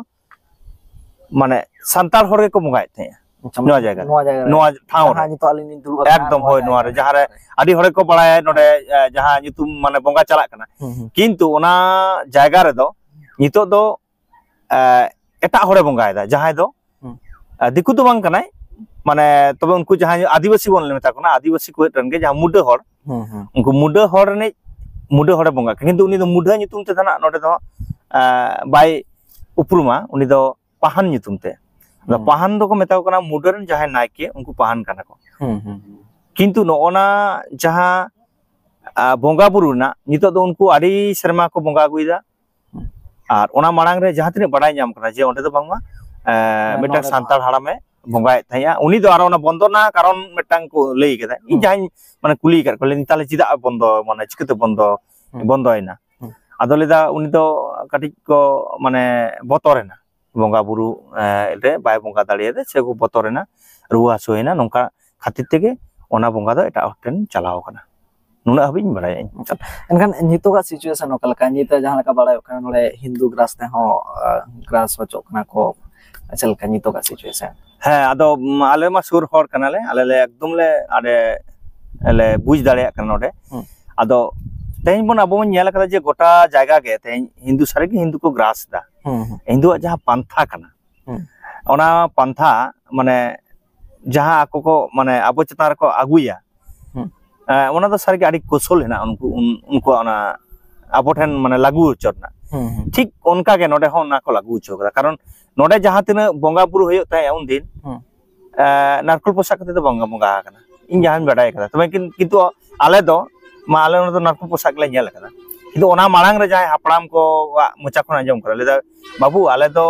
ᱢᱟᱱᱮ ᱥᱟᱱᱛᱟᱲ ᱦᱚᱲ ᱜᱮᱠᱚ ᱵᱚᱸᱜᱟᱭᱮᱫ ᱛᱟᱦᱮᱸᱫ᱾ ᱟᱪᱪᱷᱟ, ᱱᱚᱣᱟ ᱢᱟᱱᱮ ᱡᱟᱭᱜᱟ ᱨᱮ᱾ ᱱᱚᱣᱟ ᱡᱟᱭᱜᱟ ᱨᱮ᱾ ᱱᱚᱣᱟ ᱴᱷᱟᱶ ᱨᱮ᱾ ᱡᱟᱦᱟᱸ ᱱᱤᱛᱚᱜ ᱟᱹᱞᱤᱧ ᱞᱤᱧ ᱫᱩᱲᱩᱵ ᱟᱠᱟᱱᱟ, ᱮᱠᱫᱚᱢ, ᱱᱚᱣᱟ ᱦᱳᱭ, ᱱᱚᱣᱟ ᱨᱮ, ᱡᱟᱭᱜᱟ ᱡᱟᱦᱟᱸ ᱨᱮ ᱨᱮ᱾ ᱟᱹᱰᱤ ᱦᱚᱲ ᱜᱮᱠᱚ ᱵᱟᱲᱟᱭᱟ ᱱᱚᱰᱮ, ᱦᱮᱸ᱾ ᱮ, ᱡᱟᱦᱟᱸ ᱧᱩᱛᱩᱢ ᱢᱟᱱᱮ ᱵᱚᱸᱜᱟ ᱪᱟᱞᱟᱜ ᱠᱟᱱᱟ᱾ ᱦᱩᱸ, ᱦᱩᱸ᱾ ᱠᱤᱱᱛᱩ ᱚᱱᱟ ᱡᱟᱭᱜᱟ ᱨᱮᱫᱚ ᱱᱤᱛᱚᱜ ᱫᱚ, ᱮ, ᱮᱴᱟᱜ ᱦᱚᱲᱮ ᱵᱚᱸᱜᱟᱭᱮᱫᱟ, ᱡᱟᱦᱟᱸᱭ ᱫᱚ, ᱦᱩᱸ᱾ ᱮ, ᱫᱤᱠᱩ ᱫᱚ ᱵᱟᱝ ᱠᱟᱱᱟᱭ, ᱢᱟᱱᱮ ᱛᱚᱵᱮ ᱩᱱᱠᱩ ᱡᱟᱦᱟᱸᱭ ᱟᱹᱫᱤᱵᱟᱹᱥᱤ ᱵᱚᱱ ᱢᱮᱛᱟ ᱠᱚ ᱠᱟᱱᱟ, ᱟᱹᱫᱤᱵᱟᱹᱥᱤ ᱠᱚ ᱨᱮᱱ ᱜᱮ ᱡᱟᱦᱟᱸ ᱢᱩᱰᱟᱹ ᱦᱚᱲ, ᱦᱩᱸ, ᱦᱩᱸ᱾ ᱩᱱᱠᱩ ᱢᱩᱰᱟᱹ ᱦᱚᱲ ᱨᱤᱱᱤᱡ ᱢᱩᱰᱟᱹ ᱦᱚᱲᱮ ᱵᱚᱸᱜᱟ ᱠᱟᱱᱟ, ᱠᱤᱱᱛᱩ ᱩᱱᱤ ᱫᱚ ᱢᱩᱰᱟᱹ ᱧᱩᱛᱩᱢ ᱛᱮ ᱫᱚ ᱱᱟᱜ ᱱᱚᱰᱮ ᱫᱚ, ᱮ, ᱵᱟᱭ ᱩᱯᱨᱩᱢᱟ, ᱩᱱᱤ ᱫᱚ ᱯᱟᱦᱟᱱ ᱧᱩᱛᱩᱢ ᱛᱮ᱾ ᱟᱫᱚ ᱦᱩᱸ᱾ ᱯᱟᱦᱟᱱ ᱫᱚᱠᱚ ᱢᱮᱛᱟ ᱠᱚ ᱠᱟᱱᱟ ᱢᱩᱰᱟᱹ ᱨᱮᱱ ᱡᱟᱦᱟᱸᱭ ᱱᱟᱭᱠᱮ, ᱩᱱᱠᱩ ᱯᱟᱦᱟᱱ ᱠᱟᱱᱟ ᱠᱚ᱾ ᱦᱩᱸ, ᱦᱩᱸ, ᱦᱩᱸ᱾ ᱠᱤᱱᱛᱩ ᱱᱚᱜᱼᱚ ᱱᱟ ᱡᱟᱦᱟᱸ, ᱟ, ᱵᱚᱸᱜᱟ ᱵᱩᱨᱩ ᱨᱮᱱᱟᱜ ᱱᱤᱛᱚᱜ ᱫᱚ ᱩᱱᱠᱩ ᱟᱹᱰᱤ ᱥᱮᱨᱢᱟ ᱠᱚ ᱵᱚᱸᱜᱟ ᱟᱹᱜᱩᱭᱮᱫᱟ᱾ ᱦᱩᱸ᱾ ᱟᱨ ᱚᱱᱟ ᱢᱟᱲᱟᱝ ᱨᱮ ᱡᱟᱦᱟᱸ ᱛᱤᱱᱟᱹᱜ ᱵᱟᱲᱟᱭ ᱧᱟᱢ ᱠᱟᱱᱟ ᱡᱮ ᱚᱸᱰᱮ ᱫᱚ ᱵᱟᱝᱢᱟ, ᱮ, ᱦᱮᱸ, ᱢᱤᱫᱴᱟᱝ ᱱᱚᱰᱮ ᱫᱚ᱾ ᱥᱟᱱᱛᱟᱲ ᱦᱟᱲᱟᱢᱮ ᱵᱚᱸᱜᱟᱭᱮᱫ ᱛᱟᱦᱮᱸᱜᱼᱟ᱾ ᱩᱱᱤ ᱫᱚ ᱟᱨᱚ ᱚᱱᱟ ᱵᱚᱱᱫᱚ ᱨᱮᱱᱟᱜ ᱠᱟᱨᱚᱱ ᱢᱤᱫᱴᱟᱝ ᱠᱚ ᱞᱟᱹᱭ ᱠᱮᱫᱟ᱾ ᱤᱧ ᱦᱩᱸ᱾ ᱡᱟᱦᱟᱸᱧ ᱢᱟᱱᱮ ᱠᱩᱞᱤ ᱟᱠᱟᱫ ᱠᱚᱣᱟ, ᱞᱟᱹᱭ ᱫᱟᱹᱧ, "ᱛᱟᱦᱞᱮ ᱪᱮᱫᱟᱜ ᱵᱚᱱᱫᱚ, ᱢᱟᱱᱮ ᱪᱤᱠᱟᱹᱛᱮ ᱵᱚᱱᱫᱚ, ᱦᱩᱸ᱾ ᱵᱚᱱᱫᱚᱭᱮᱱᱟ?" ᱦᱩᱸ᱾ ᱟᱫᱚ ᱞᱟᱹᱭ ᱫᱟ ᱩᱱᱤ ᱫᱚ ᱠᱟᱹᱴᱤᱡ ᱠᱚ ᱢᱟᱱᱮ ᱵᱚᱛᱚᱨᱮᱱᱟ᱾ ᱵᱚᱸᱜᱟ ᱵᱩᱨᱩ, ᱮ, ᱨᱮ ᱵᱟᱭ ᱵᱚᱸᱜᱟ ᱫᱟᱲᱮᱭᱟᱫᱟ, ᱥᱮ ᱠᱚ ᱵᱚᱛᱚᱨᱮᱱᱟ, ᱨᱩᱣᱟᱹ ᱦᱟᱹᱥᱩᱭᱮᱱᱟ, ᱱᱚᱝᱠᱟ ᱠᱷᱟᱹᱛᱤᱨ ᱛᱮᱜᱮ ᱚᱱᱟ ᱵᱚᱸᱜᱟ ᱫᱚ ᱮᱴᱟᱜ ᱦᱚᱲ ᱴᱷᱮᱱ ᱪᱟᱞᱟᱣ ᱟᱠᱟᱱᱟ᱾ ᱱᱩᱱᱟᱹᱜ ᱦᱟᱹᱵᱤᱡ ᱤᱧ ᱵᱟᱲᱟᱭᱟ ᱤᱧ᱾ ᱮᱱᱠᱷᱟᱱ ᱱᱤᱛᱚᱜᱟᱜ situation ᱚᱠᱟ ᱞᱮᱠᱟ? ᱱᱤᱛ ᱡᱟᱦᱟᱸ ᱞᱮᱠᱟ ᱵᱟᱲᱟᱭᱚᱜ ᱠᱟᱱᱟ, ᱱᱚᱰᱮ ᱦᱤᱱᱫᱩ ᱜᱨᱟᱥ ᱛᱮᱦᱚᱸ, ᱟ, ᱜᱨᱟᱥ ᱦᱚᱪᱚᱜ ᱠᱟᱱᱟ ᱠᱚ᱾ ᱪᱮᱫ ᱞᱮᱠᱟ ᱱᱤᱛᱚᱜᱟᱜ situation? ᱦᱮᱸ, ᱟᱫᱚ, ᱩᱢ, ᱟᱞᱮ ᱢᱟ ᱥᱩᱨ ᱦᱚᱲ ᱠᱟᱱᱟᱞᱮ, ᱟᱞᱮ ᱞᱮ ᱮᱠᱫᱚᱢ ᱞᱮ ᱟᱞᱮ ᱞᱮ ᱵᱩᱡᱽ ᱫᱟᱲᱮᱭᱟᱜ ᱠᱟᱱᱟ ᱱᱚᱰᱮ᱾ ᱦᱩᱸ᱾ ᱟᱫᱚ ᱛᱮᱦᱮᱧ ᱵᱚᱱ, ᱟᱵᱚ ᱵᱚᱱ ᱧᱮᱞ ᱟᱠᱟᱫᱟ ᱡᱮ ᱜᱚᱴᱟ ᱡᱟᱭᱜᱟ ᱜᱮ ᱛᱮᱦᱮᱧ ᱦᱤᱱᱫᱩ, ᱥᱟᱹᱨᱤᱜᱮ ᱦᱤᱱᱫᱩ ᱠᱚ ᱜᱨᱟᱥ ᱮᱫᱟ᱾ ᱦᱩᱸ, ᱦᱩᱸ᱾ ᱦᱤᱱᱫᱩᱣᱟᱜ ᱡᱟᱦᱟᱸ ᱯᱟᱱᱛᱷᱟ ᱠᱟᱱᱟ, ᱦᱩᱸ᱾ ᱚᱱᱟ ᱯᱟᱱᱛᱷᱟ ᱢᱟᱱᱮ ᱡᱟᱦᱟᱸ ᱟᱠᱚ ᱠᱚ ᱢᱟᱱᱮ ᱟᱵᱚ ᱪᱮᱛᱟᱱ ᱨᱮᱠᱚ ᱟᱹᱜᱩᱭᱟ, ᱦᱩᱸ᱾ ᱮ, ᱚᱱᱟ ᱫᱚ ᱥᱟᱹᱨᱤᱜᱮ ᱟᱹᱰᱤ ᱠᱳᱥᱚᱞ ᱦᱮᱱᱟᱜᱼᱟ ᱩᱱᱠᱩ, ᱩᱱ-, ᱩᱱᱠᱩᱣᱟᱜ ᱚᱱᱟ ᱟᱵᱚ ᱴᱷᱮᱱ ᱢᱟᱱᱮ ᱞᱟᱹᱜᱩ ᱦᱚᱪᱚ ᱨᱮᱱᱟᱜ᱾ ᱦᱩᱸ, ᱦᱩᱸ᱾ ᱴᱷᱤᱠ ᱚᱱᱠᱟ ᱜᱮ ᱱᱚᱰᱮ ᱦᱚᱸ ᱚᱱᱟ ᱠᱚ ᱞᱟᱹᱜᱩ ᱦᱚᱪᱚ ᱠᱟᱫᱟ᱾ ᱠᱟᱨᱚᱱ ᱱᱚᱰᱮ ᱡᱟᱦᱟᱸ ᱛᱤᱱᱟᱹᱜ ᱵᱚᱸᱜᱟ ᱵᱩᱨᱩ ᱦᱩᱭᱩᱜ ᱛᱟᱦᱮᱸᱜᱼᱟ ᱩᱱᱫᱤᱱ, ᱦᱩᱸ᱾ ᱮ, ᱱᱟᱨᱠᱳᱞ ᱯᱚᱥᱟᱜ ᱠᱟᱛᱮ ᱫᱚ ᱵᱟᱝ ᱵᱚᱸᱜᱟ ᱟᱠᱟᱱᱟ, ᱤᱧ ᱡᱟᱦᱟᱸᱧ ᱵᱟᱰᱟᱭ ᱠᱟᱫᱟ᱾ ᱛᱚᱵᱮ ᱠᱤᱱ-, ᱠᱤᱱᱛᱩ ᱟᱞᱮ ᱫᱚ, ᱢᱟ, ᱟᱞᱮ ᱱᱚᱰᱮ ᱫᱚ ᱱᱟᱨᱠᱳᱞ ᱯᱚᱥᱟᱜ ᱜᱮᱞᱮ ᱧᱮᱞ ᱠᱟᱫᱟ᱾ ᱠᱤᱱᱛᱩ ᱚᱱᱟ ᱢᱟᱲᱟᱝ ᱨᱮ ᱡᱟᱦᱟᱸᱭ ᱦᱟᱯᱲᱟᱢ ᱠᱚᱣᱟᱜ ᱢᱚᱪᱟ ᱠᱷᱚᱱ ᱟᱸᱡᱚᱢ ᱠᱟᱱᱟ, ᱞᱟᱹᱭᱫᱟ, "ᱵᱟᱹᱵᱩ, ᱟᱞᱮ ᱫᱚ,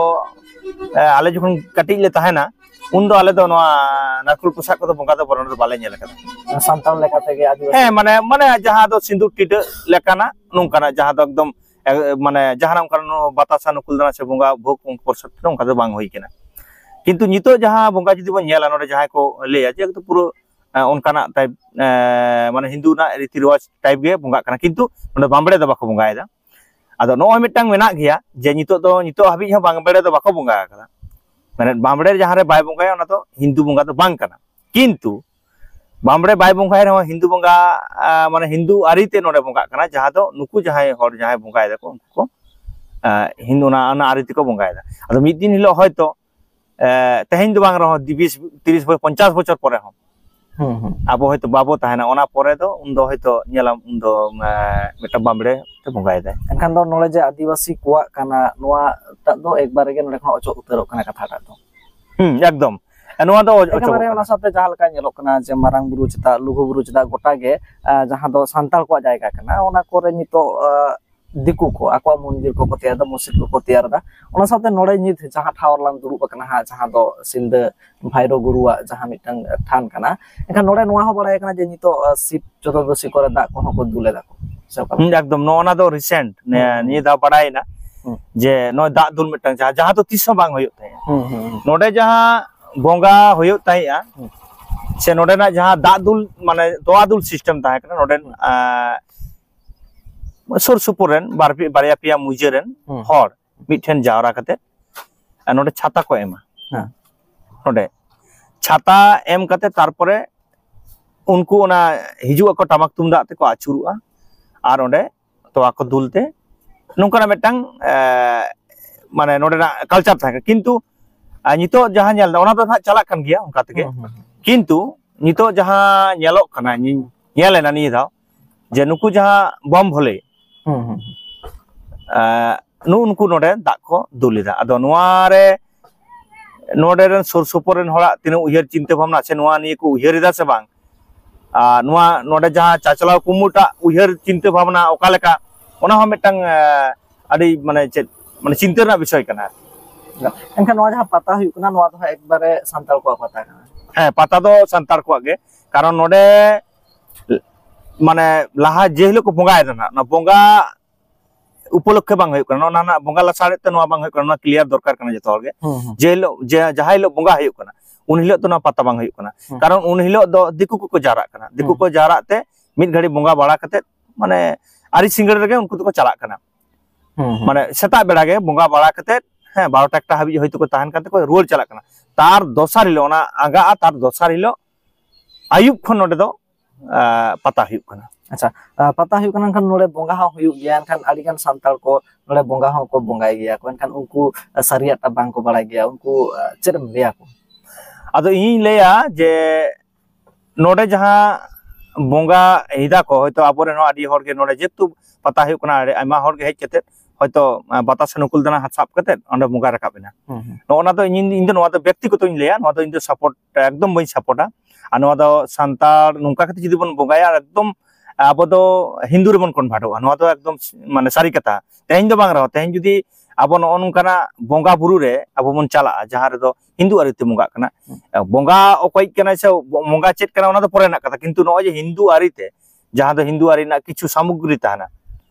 ᱮ, ᱟᱞᱮ ᱡᱚᱠᱷᱚᱱ ᱠᱟᱹᱴᱤᱡ ᱞᱮ ᱛᱟᱦᱮᱱᱟ, ᱩᱱᱫᱚ ᱟᱞᱮ ᱫᱚ ᱱᱚᱣᱟ ᱱᱟᱨᱠᱳᱞ ᱯᱚᱥᱟᱜ ᱠᱚᱫᱚ ᱵᱚᱸᱜᱟ ᱫᱚ ᱵᱚᱨᱚᱱ ᱫᱚ ᱵᱟᱞᱮ ᱧᱮᱞ ᱟᱠᱟᱫᱟ᱾" ᱥᱟᱱᱛᱟᱲ ᱞᱮᱠᱟ ᱛᱮᱜᱮ ᱟᱹᱫᱤᱵᱟᱹᱥᱤ᱾ ᱦᱮᱸ, ᱢᱟᱱᱮ, ᱢᱟᱱᱮ ᱡᱟᱦᱟᱸ ᱫᱚ ᱥᱤᱸᱫᱩᱨ ᱴᱤᱰᱟᱹᱜ ᱞᱮᱠᱟᱱᱟᱜ ᱱᱚᱝᱠᱟᱱᱟᱜ, ᱡᱟᱦᱟᱸ ᱫᱚ ᱮᱠᱫᱚᱢ, ᱮ, ᱢᱟᱱᱮ ᱡᱟᱦᱟᱱᱟᱜ ᱚᱱᱠᱟᱱᱟᱜ ᱱᱚᱣᱟ ᱵᱟᱛᱟᱥᱟ ᱱᱩᱠᱩᱞ ᱫᱟᱱᱟ ᱥᱮ ᱵᱚᱸᱜᱟ ᱵᱷᱳᱜ ᱯᱨᱚᱥᱟᱫ ᱚᱱᱠᱟ ᱫᱚ ᱵᱟᱝ ᱦᱩᱭ ᱠᱟᱱᱟ᱾ ᱠᱤᱱᱛᱩ ᱱᱤᱛᱚᱜ ᱡᱟᱦᱟᱸ ᱵᱚᱸᱜᱟ ᱡᱩᱫᱤ ᱵᱚᱱ ᱧᱮᱞᱟ, ᱱᱚᱰᱮ ᱡᱟᱦᱟᱸᱭ ᱠᱚ ᱞᱟᱹᱭᱟ ᱡᱮ ᱮᱠᱫᱚᱢ ᱯᱩᱨᱟᱹ, ᱮ, ᱚᱱᱠᱟᱱᱟᱜ ᱴᱟᱭᱤᱯ, ᱮ, ᱢᱟᱱᱮ ᱦᱤᱱᱫᱩ ᱨᱮᱱᱟᱜ ᱨᱤᱛᱤ ᱨᱮᱣᱟᱡᱽ ᱴᱟᱭᱤᱯ ᱜᱮ ᱵᱚᱸᱜᱟᱜ ᱠᱟᱱᱟ, ᱠᱤᱱᱛᱩ ᱱᱚᱰᱮ ᱵᱟᱢᱵᱲᱮ ᱫᱚ ᱵᱟᱠᱚ ᱵᱚᱸᱜᱟᱭᱮᱫᱟ᱾ ᱟᱫᱚ ᱱᱚᱜᱼᱚᱭ ᱢᱤᱫᱴᱟᱝ ᱢᱮᱱᱟᱜ ᱜᱮᱭᱟ ᱡᱮ ᱱᱤᱛᱚᱜ ᱫᱚ, ᱱᱤᱛᱚᱜ ᱦᱟᱹᱵᱤᱡ ᱦᱚᱸ ᱵᱟᱢᱵᱲᱮ ᱫᱚ ᱵᱟᱠᱚ ᱵᱚᱸᱜᱟ ᱟᱠᱟᱫᱟ᱾ ᱢᱟᱱᱮ ᱵᱟᱢᱵᱲᱮ ᱡᱟᱦᱟᱸ ᱨᱮ ᱵᱟᱭ ᱵᱚᱸᱜᱟᱭᱟ, ᱚᱱᱟ ᱫᱚ ᱦᱤᱱᱫᱩ ᱵᱚᱸᱜᱟ ᱫᱚ ᱵᱟᱝ ᱠᱟᱱᱟ᱾ ᱠᱤᱱᱛᱩ ᱵᱟᱢᱵᱲᱮ ᱵᱟᱭ ᱵᱚᱸᱜᱟᱭ ᱨᱮᱦᱚᱸ ᱦᱤᱱᱫᱩ ᱵᱚᱸᱜᱟ, ᱟ, ᱢᱟᱱᱮ ᱦᱤᱱᱫᱩ ᱟᱹᱨᱤ ᱛᱮ ᱱᱚᱰᱮ ᱵᱚᱸᱜᱟᱜ ᱠᱟᱱᱟ, ᱡᱟᱦᱟᱸ ᱫᱚ ᱱᱩᱠᱩ ᱡᱟᱦᱟᱸᱭ ᱦᱚᱲ ᱡᱟᱦᱟᱸᱭ ᱵᱚᱸᱜᱟᱭ ᱫᱟᱠᱚ, ᱩᱱᱠᱩ ᱠᱚ, ᱟ, ᱦᱤᱱᱫᱩ ᱚᱱᱟ, ᱚᱱᱟ ᱟᱹᱨᱤ ᱛᱮᱠᱚ ᱵᱚᱸᱜᱟᱭᱮᱫᱟ᱾ ᱟᱫᱚ ᱢᱤᱫ ᱫᱤᱱ ᱦᱤᱞᱳᱜ ᱦᱚᱭᱛᱳ, ᱮ, ᱛᱮᱦᱮᱧ ᱫᱚ ᱵᱟᱝ ᱨᱮᱦᱚᱸ, ᱵᱤᱥ, ᱛᱤᱨᱤᱥ ᱵᱚ-, ᱯᱚᱧᱪᱟᱥ ᱵᱚᱪᱷᱚᱨ ᱯᱚᱨᱮ ᱦᱚᱸ ᱦᱩᱸ, ᱦᱩᱸ᱾ ᱟᱵᱚ ᱦᱚᱭᱛᱳ ᱵᱟᱵᱚ ᱛᱟᱦᱮᱱᱟ, ᱚᱱᱟ ᱯᱚᱨᱮ ᱫᱚ ᱩᱱᱫᱚ ᱦᱚᱭᱛᱳ ᱧᱮᱞᱟᱢ, ᱩᱱᱫᱚ, ᱮ, ᱢᱤᱫᱴᱟᱝ ᱵᱟᱢᱵᱲᱮ ᱛᱮ ᱵᱚᱸᱜᱟᱭᱮᱫᱟᱭ᱾ ᱮᱱᱠᱷᱟᱱ ᱫᱚ ᱱᱚᱰᱮ ᱡᱮ ᱟᱹᱫᱤᱵᱟᱹᱥᱤ ᱠᱚᱣᱟᱜ ᱠᱟᱱᱟ, ᱱᱚᱣᱟᱴᱟᱜ ᱫᱚ ᱮᱠᱵᱟᱨᱮ ᱜᱮ ᱱᱚᱰᱮ ᱠᱷᱚᱱ ᱚᱪᱚᱜ ᱩᱛᱟᱹᱨᱚᱜ ᱠᱟᱱᱟ ᱠᱟᱛᱷᱟᱴᱟᱜ ᱫᱚ᱾ ᱦᱩᱸ, ᱮᱠᱫᱚᱢ᱾ ᱱᱚᱣᱟ ᱫᱚ ᱚᱪᱚᱜᱚᱜ ᱮᱠᱮᱵᱟᱨᱮ ᱠᱟᱱᱟ᱾ ᱚᱱᱟ ᱥᱟᱶᱛᱮ ᱡᱟᱦᱟᱸ ᱞᱮᱠᱟ ᱧᱮᱞᱚᱜ ᱠᱟᱱᱟ ᱡᱮ ᱢᱟᱨᱟᱝ ᱵᱩᱨᱩ ᱪᱮᱫᱟᱜ, ᱞᱩᱜᱩ ᱵᱩᱨᱩ ᱪᱮᱫᱟᱜ, ᱜᱚᱴᱟ ᱜᱮ, ᱟ, ᱡᱟᱦᱟᱸ ᱫᱚ ᱥᱟᱱᱛᱟᱲ ᱠᱚᱣᱟᱜ ᱡᱟᱭᱜᱟ ᱠᱟᱱᱟ, ᱚᱱᱟ ᱠᱚᱨᱮ ᱱᱤᱛᱚᱜ, ᱟ, ᱫᱤᱠᱩ ᱠᱚ ᱟᱠᱚᱣᱟᱜ ᱢᱚᱱᱫᱤᱨ ᱠᱚᱠᱚ ᱛᱮᱭᱟᱨ ᱮᱫᱟ, ᱢᱚᱥᱡᱤᱫ ᱠᱚᱠᱚ ᱛᱮᱭᱟᱨ ᱮᱫᱟ᱾ ᱚᱱᱟ ᱥᱟᱶᱛᱮ ᱱᱚᱰᱮ ᱱᱤᱛ ᱡᱟᱦᱟᱸ ᱴᱷᱟᱶ ᱨᱮᱞᱟᱝ ᱫᱩᱲᱩᱵ ᱟᱠᱟᱱᱟ ᱦᱟᱸᱜ, ᱡᱟᱦᱟᱸ ᱫᱚ ᱥᱤᱞᱫᱟᱹ ᱵᱷᱟᱭᱨᱳ ᱜᱩᱨᱩᱣᱟᱜ ᱡᱟᱦᱟᱸ ᱢᱤᱫᱴᱟᱝ ᱛᱷᱟᱱ ᱠᱟᱱᱟ, ᱮᱱᱠᱷᱟᱱ ᱱᱚᱰᱮ ᱱᱚᱣᱟ ᱦᱚᱸ ᱵᱟᱲᱟᱭ ᱠᱟᱱᱟ ᱡᱮ ᱱᱤᱛᱚᱜ, ᱟ, ᱥᱤᱵ ᱪᱚᱛᱩᱨᱫᱚᱥᱤ ᱠᱚᱨᱮ ᱫᱟᱜ ᱠᱚᱦᱚᱸ ᱠᱚ ᱫᱩᱞ ᱮᱫᱟ ᱠᱚ, ᱥᱮ ᱚᱠᱟ ᱞᱮᱠᱟ? ᱦᱩᱸ, ᱮᱠᱫᱚᱢ᱾ ᱱᱚᱜᱼᱚ ᱱᱟ ᱫᱚ recent, ᱱᱤᱭᱟᱹ, ᱦᱩᱸ, ᱦᱩᱸ᱾ ᱱᱤᱭᱟᱹ ᱫᱷᱟᱣ ᱵᱟᱲᱟᱭᱮᱱᱟ ᱦᱩᱸ᱾ ᱡᱮ ᱱᱚᱜᱼᱚᱭ ᱫᱟᱜ ᱫᱩᱞ ᱢᱤᱫᱴᱟᱝ ᱡᱟᱦᱟᱸ, ᱡᱟᱦᱟᱸ ᱫᱚ ᱛᱤᱥ ᱦᱚᱸ ᱵᱟᱝ ᱦᱩᱭᱩᱜ ᱛᱟᱦᱮᱸᱜᱼᱟ᱾ ᱦᱩᱸ, ᱦᱩᱸ, ᱦᱩᱸ᱾ ᱱᱚᱰᱮ ᱡᱟᱦᱟᱸ ᱵᱚᱸᱜᱟ ᱦᱩᱭᱩᱜ ᱛᱟᱦᱮᱸᱜᱼᱟ, ᱦᱩᱸ᱾ ᱥᱮ ᱱᱚᱰᱮᱱᱟᱜ ᱡᱟᱦᱟᱸ ᱫᱟᱜ ᱫᱩᱞ, ᱢᱟᱱᱮ ᱛᱚᱣᱟ ᱫᱩᱞ system ᱛᱟᱦᱮᱸ ᱠᱟᱱᱟ, ᱱᱚᱰᱮᱱ, ᱦᱩᱸ᱾ ᱟᱸ, ᱥᱩᱨ ᱥᱩᱯᱩᱨ ᱨᱮᱱ ᱵᱟᱨ ᱯᱮ, ᱵᱟᱨᱭᱟ ᱯᱮᱭᱟ ᱢᱩᱡᱟᱹ ᱨᱮᱱ ᱦᱩᱸ᱾ ᱦᱚᱲ ᱢᱤᱫᱴᱷᱮᱱ ᱡᱟᱣᱨᱟ ᱠᱟᱛᱮ, ᱟᱨ ᱱᱚᱰᱮ ᱪᱷᱟᱛᱟ ᱠᱚ ᱮᱢᱟ᱾ ᱦᱮᱸ᱾ ᱱᱚᱰᱮ ᱪᱷᱟᱛᱟ ᱮᱢ ᱠᱟᱛᱮ ᱛᱟᱨᱯᱚᱨᱮ ᱩᱱᱠᱩ ᱚᱱᱟ ᱦᱤᱡᱩᱜ ᱟᱠᱚ, ᱴᱟᱢᱟᱠ ᱛᱩᱢᱫᱟᱜ ᱛᱮᱠᱚ ᱟᱹᱪᱩᱨᱚᱜᱼᱟ, ᱟᱨ ᱚᱸᱰᱮ ᱛᱚᱣᱟ ᱠᱚ ᱫᱩᱞ ᱛᱮ, ᱱᱚᱝᱠᱟᱱᱟᱜ ᱢᱤᱫᱴᱟᱝ, ᱮ, ᱢᱟᱱᱮ ᱱᱚᱰᱮᱱᱟᱜ culture ᱛᱟᱦᱮᱸ ᱠᱟᱱᱟ᱾ ᱠᱤᱱᱛᱩ, ᱟᱨ ᱱᱤᱛᱚᱜ ᱡᱟᱦᱟᱸ ᱧᱮᱞ ᱮᱫᱟ, ᱚᱱᱟ ᱫᱚ ᱱᱟᱦᱟᱜ ᱪᱟᱞᱟᱜ ᱠᱟᱱ ᱜᱮᱭᱟ ᱚᱱᱠᱟ ᱛᱮᱜᱮ᱾ ᱦᱩᱸ, ᱦᱩᱸ, ᱦᱩᱸ᱾ ᱠᱤᱱᱛᱩ ᱱᱤᱛᱚᱜ ᱡᱟᱦᱟᱸ ᱧᱮᱞᱚᱜ ᱠᱟᱱᱟ, ᱧᱤ-, ᱧᱮᱞ ᱮᱱᱟ ᱱᱤᱭᱟᱹ ᱫᱷᱟᱣ, ᱡᱮ ᱱᱩᱠᱩ ᱡᱟᱦᱟᱸ ᱵᱚᱢ ᱵᱷᱳᱞᱮ, ᱦᱩᱸ, ᱦᱩᱸ, ᱦᱩᱸ᱾ ᱮ, ᱱᱩᱜᱼᱩ ᱱᱩᱠᱩ ᱱᱚᱰᱮ ᱫᱟᱜ ᱠᱚ ᱫᱩᱞ ᱮᱫᱟ᱾ ᱟᱫᱚ ᱱᱚᱣᱟ ᱨᱮ ᱱᱚᱰᱮ ᱨᱮᱱ ᱥᱩᱨ ᱥᱩᱯᱩᱨ ᱨᱮᱱ ᱦᱚᱲᱟᱜ ᱛᱤᱱᱟᱹᱜ ᱩᱭᱦᱟᱹᱨ ᱪᱤᱱᱛᱟᱹ ᱵᱷᱟᱵᱽᱱᱟ, ᱥᱮ ᱱᱚᱣᱟ ᱱᱤᱭᱟᱹ ᱠᱚ ᱩᱭᱦᱟᱹᱨ ᱮᱫᱟ ᱥᱮ ᱵᱟᱝ, ᱟᱨ ᱱᱚᱣᱟ ᱱᱚᱰᱮ ᱡᱟᱦᱟᱸ ᱪᱟᱪᱞᱟᱣ ᱠᱩᱢᱩᱴᱟᱜ ᱩᱭᱦᱟᱹᱨ ᱪᱤᱱᱛᱟᱹ ᱵᱷᱟᱵᱽᱱᱟ ᱚᱠᱟ ᱞᱮᱠᱟ, ᱚᱱᱟ ᱦᱚᱸ ᱢᱤᱫᱴᱟᱝ ᱟᱹᱰᱤ ᱢᱟᱱᱮ ᱪᱮᱫ ᱢᱟᱱᱮ ᱪᱤᱱᱛᱟᱹ ᱨᱮᱱᱟᱜ ᱵᱤᱥᱚᱭ ᱠᱟᱱᱟ᱾ ᱮᱱᱠᱷᱟᱱ ᱱᱚᱣᱟ ᱡᱟᱦᱟᱸ ᱯᱟᱛᱟ ᱦᱩᱭᱩᱜ ᱠᱟᱱᱟ, ᱱᱚᱣᱟ ᱫᱚ ᱦᱟᱸᱜ ᱮᱠᱵᱟᱨᱮ ᱥᱟᱱᱛᱟᱲ ᱠᱚᱣᱟᱜ ᱯᱟᱛᱟ ᱠᱟᱱᱟ᱾ ᱦᱮᱸ, ᱯᱟᱛᱟ ᱫᱚ ᱥᱟᱱᱛᱟᱲ ᱠᱚᱣᱟᱜ ᱜᱮ, ᱠᱟᱨᱚᱱ ᱱᱚᱰᱮ ᱢᱟᱱᱮ ᱞᱟᱦᱟ ᱡᱮ ᱦᱤᱞᱳᱜ ᱠᱚ ᱵᱚᱸᱜᱟᱭᱮᱫᱟ ᱱᱟᱜ, ᱚᱱᱟ ᱵᱚᱸᱜᱟ ᱩᱯᱚᱞᱚᱠᱠᱷᱮ ᱵᱟᱝ ᱦᱩᱭᱩᱜ ᱠᱟᱱᱟ, ᱱᱚᱣᱟ ᱨᱮᱱᱟᱜ ᱵᱚᱸᱜᱟ ᱞᱟᱥᱟᱲᱦᱮᱫ ᱛᱮ ᱱᱚᱣᱟ ᱵᱟᱝ ᱦᱩᱭᱩᱜ ᱠᱟᱱᱟ, ᱱᱚᱣᱟ ᱠᱞᱤᱭᱟᱨ ᱫᱚᱨᱠᱟᱨ ᱠᱟᱱᱟ ᱡᱚᱛᱚ ᱦᱚᱲ ᱜᱮ᱾ ᱡᱮ ᱦᱤᱞᱳᱜ ᱡᱮ ᱡᱟᱦᱟᱸ ᱦᱤᱞᱳᱜ ᱵᱚᱸᱜᱟ ᱦᱩᱭᱩᱜ ᱠᱟᱱᱟ, ᱩᱱ ᱦᱤᱞᱳᱜ ᱫᱚ ᱱᱚᱣᱟ ᱯᱟᱛᱟ ᱵᱟᱝ ᱦᱩᱭᱩᱜ ᱠᱟᱱᱟ᱾ ᱠᱟᱨᱚᱱ ᱩᱱ ᱦᱤᱞᱳᱜ ᱫᱚ ᱫᱤᱠᱩ ᱠᱚᱠᱚ ᱡᱟᱣᱨᱟᱜ ᱠᱟᱱᱟ, ᱫᱤᱠᱩ ᱠᱚ ᱡᱟᱣᱨᱟᱜ ᱛᱮ ᱢᱤᱫ ᱜᱷᱟᱹᱲᱤ ᱵᱚᱸᱜᱟ ᱵᱟᱲᱟ ᱠᱟᱛᱮ, ᱢᱟᱱᱮ ᱟᱹᱨᱤ ᱥᱤᱸᱜᱟᱹᱲ ᱨᱮᱜᱮ ᱩᱱᱠᱩ ᱫᱚᱠᱚ ᱪᱟᱞᱟᱜ ᱠᱟᱱᱟ᱾ ᱢᱟᱱᱮ ᱥᱮᱛᱟᱜ ᱵᱮᱲᱟ ᱜᱮ ᱵᱚᱸᱜᱟ ᱵᱟᱲᱟ ᱠᱟᱛᱮ, ᱦᱮᱸ, ᱵᱟᱨᱚᱴᱟ ᱮᱠᱴᱟ ᱦᱟᱹᱵᱤᱡ ᱦᱚᱭᱛᱳ ᱠᱚ ᱛᱟᱦᱮᱱ ᱠᱟᱱ ᱛᱮᱠᱚ ᱨᱩᱣᱟᱹᱲ ᱪᱟᱞᱟᱜ ᱠᱟᱱᱟ᱾ ᱛᱟᱨ ᱫᱚᱥᱟᱨ ᱦᱤᱞᱳᱜ ᱚᱱᱟ ᱟᱸᱜᱟᱜᱼᱟ, ᱛᱟᱨ ᱫᱚᱥᱟᱨ ᱦᱤᱞᱳᱜ ᱟᱹᱭᱩᱵ ᱠᱷᱚᱱ ᱱᱚᱰᱮ ᱫᱚ ᱯᱟᱛᱟ ᱦᱩᱭᱩᱜ ᱠᱟᱱᱟ᱾ ᱟᱪᱪᱷᱟ, ᱯᱟᱛᱟ ᱦᱩᱭᱩᱜ ᱠᱟᱱᱟ, ᱮᱱᱠᱷᱟᱱ ᱱᱚᱰᱮ ᱵᱚᱸᱜᱟ ᱦᱚᱸ ᱦᱩᱭᱩᱜ ᱜᱮᱭᱟ, ᱮᱱᱠᱷᱟᱱ ᱟᱹᱰᱤ ᱜᱟᱱ ᱥᱟᱱᱛᱟᱲ ᱠᱚ ᱱᱚᱰᱮ ᱵᱚᱸᱜᱟ ᱦᱚᱸᱠᱚ ᱵᱚᱸᱜᱟᱭ ᱜᱮᱭᱟ ᱠᱚ, ᱮᱱᱠᱷᱟᱱ ᱩᱱᱠᱩ ᱥᱟᱹᱨᱤᱭᱟᱜ ᱴᱟ ᱵᱟᱝ ᱠᱚ ᱵᱟᱲᱟᱭ ᱜᱮᱭᱟ, ᱩᱱᱠᱩ ᱪᱮᱫ ᱮᱢ ᱞᱟᱹᱭᱟ ᱠᱚ? ᱟᱫᱚ ᱤᱧᱤᱧ ᱞᱟᱹᱭᱟ ᱡᱮ ᱱᱚᱰᱮ ᱡᱟᱦᱟᱸ ᱵᱚᱸᱜᱟ ᱮᱫᱟ ᱠᱚ, ᱦᱚᱭᱛᱳ ᱟᱵᱚᱨᱮᱱ ᱦᱚᱸ ᱟᱹᱰᱤ ᱦᱚᱲ ᱜᱮ ᱱᱚᱰᱮ ᱡᱮᱦᱮᱛᱩ ᱯᱟᱛᱟ ᱦᱩᱭᱩᱜ ᱠᱟᱱᱟ, ᱟᱹᱰᱤ ᱟᱭᱢᱟ ᱦᱚᱲ ᱜᱮ ᱦᱮᱡ ᱠᱟᱛᱮ ᱦᱚᱭᱛᱳ ᱵᱟᱛᱟᱥᱟ ᱱᱩᱠᱩᱞ ᱫᱟᱱᱟ ᱦᱟᱛ ᱥᱟᱵ ᱠᱟᱛᱮ ᱚᱸᱰᱮ ᱵᱚᱸᱜᱟ ᱨᱟᱠᱟᱵ ᱮᱱᱟ᱾ ᱱᱚᱜᱼᱚ ᱱᱟ ᱫᱚ ᱤᱧ, ᱤᱧ ᱫᱚ ᱱᱚᱣᱟ ᱫᱚ ᱵᱮᱠᱛᱤᱜᱚᱛᱚᱧ ᱞᱟᱹᱭᱟ, ᱱᱚᱣᱟ ᱫᱚ ᱤᱧ ᱫᱚ ᱥᱟᱯᱳᱨᱴ ᱮᱠᱫᱚᱢ ᱵᱟᱹᱧ ᱥᱟᱯᱳᱨᱴᱟ᱾ ᱟᱨ ᱱᱚᱣᱟ ᱫᱚ ᱥᱟᱱᱛᱟᱲ ᱱᱚᱝᱠᱟ ᱠᱟᱛᱮ ᱡᱩᱫᱤ ᱵᱚᱱ ᱵᱚᱸᱜᱟᱭᱟ, ᱟᱨ ᱮᱠᱫᱚᱢ ᱟᱵᱚ ᱫᱚ ᱦᱤᱱᱫᱩ ᱨᱮᱵᱚᱱ ᱠᱚᱱᱵᱷᱟᱨᱴᱚᱜᱼᱟ᱾ ᱱᱚᱣᱟ ᱫᱚ ᱮᱠᱫᱚᱢ ᱢᱟᱱᱮ ᱥᱟᱹᱨᱤ ᱠᱟᱛᱷᱟ᱾ ᱛᱮᱦᱮᱧ ᱫᱚ ᱵᱟᱝ ᱨᱮᱦᱚᱸ, ᱛᱮᱦᱮᱧ ᱡᱩᱫᱤ ᱟᱵᱚ ᱱᱚᱜᱼᱚ ᱱᱚᱝᱠᱟᱱᱟᱜ ᱵᱚᱸᱜᱟ ᱵᱩᱨᱩ ᱨᱮ ᱟᱵᱚ ᱵᱚᱱ ᱪᱟᱞᱟᱜᱼᱟ, ᱡᱟᱦᱟᱸ ᱨᱮᱫᱚ ᱦᱤᱱᱫᱩ ᱟᱹᱨᱤᱛᱮ ᱵᱚᱸᱜᱟᱜ ᱠᱟᱱᱟ, ᱵᱚᱸᱜᱟ ᱚᱠᱚᱭ ᱠᱟᱱᱟᱭ ᱥᱮ ᱵᱚᱸᱜᱟ ᱪᱮᱫ ᱠᱟᱱᱟ, ᱚᱱᱟ ᱫᱚ ᱯᱚᱨᱮ ᱨᱮᱱᱟᱜ ᱠᱟᱛᱷᱟ, ᱠᱤᱱᱛᱩ ᱱᱚᱜᱼᱚᱭ ᱡᱮ ᱦᱤᱱᱫᱩ ᱟᱹᱨᱤᱛᱮ, ᱡᱟᱦᱟᱸ ᱫᱚ ᱦᱤᱱᱫᱩ ᱟᱹᱨᱤ ᱨᱮᱱᱟᱜ ᱠᱤᱪᱷᱩ ᱥᱟᱢᱚᱜᱨᱤ ᱛᱟᱦᱮᱱᱟ,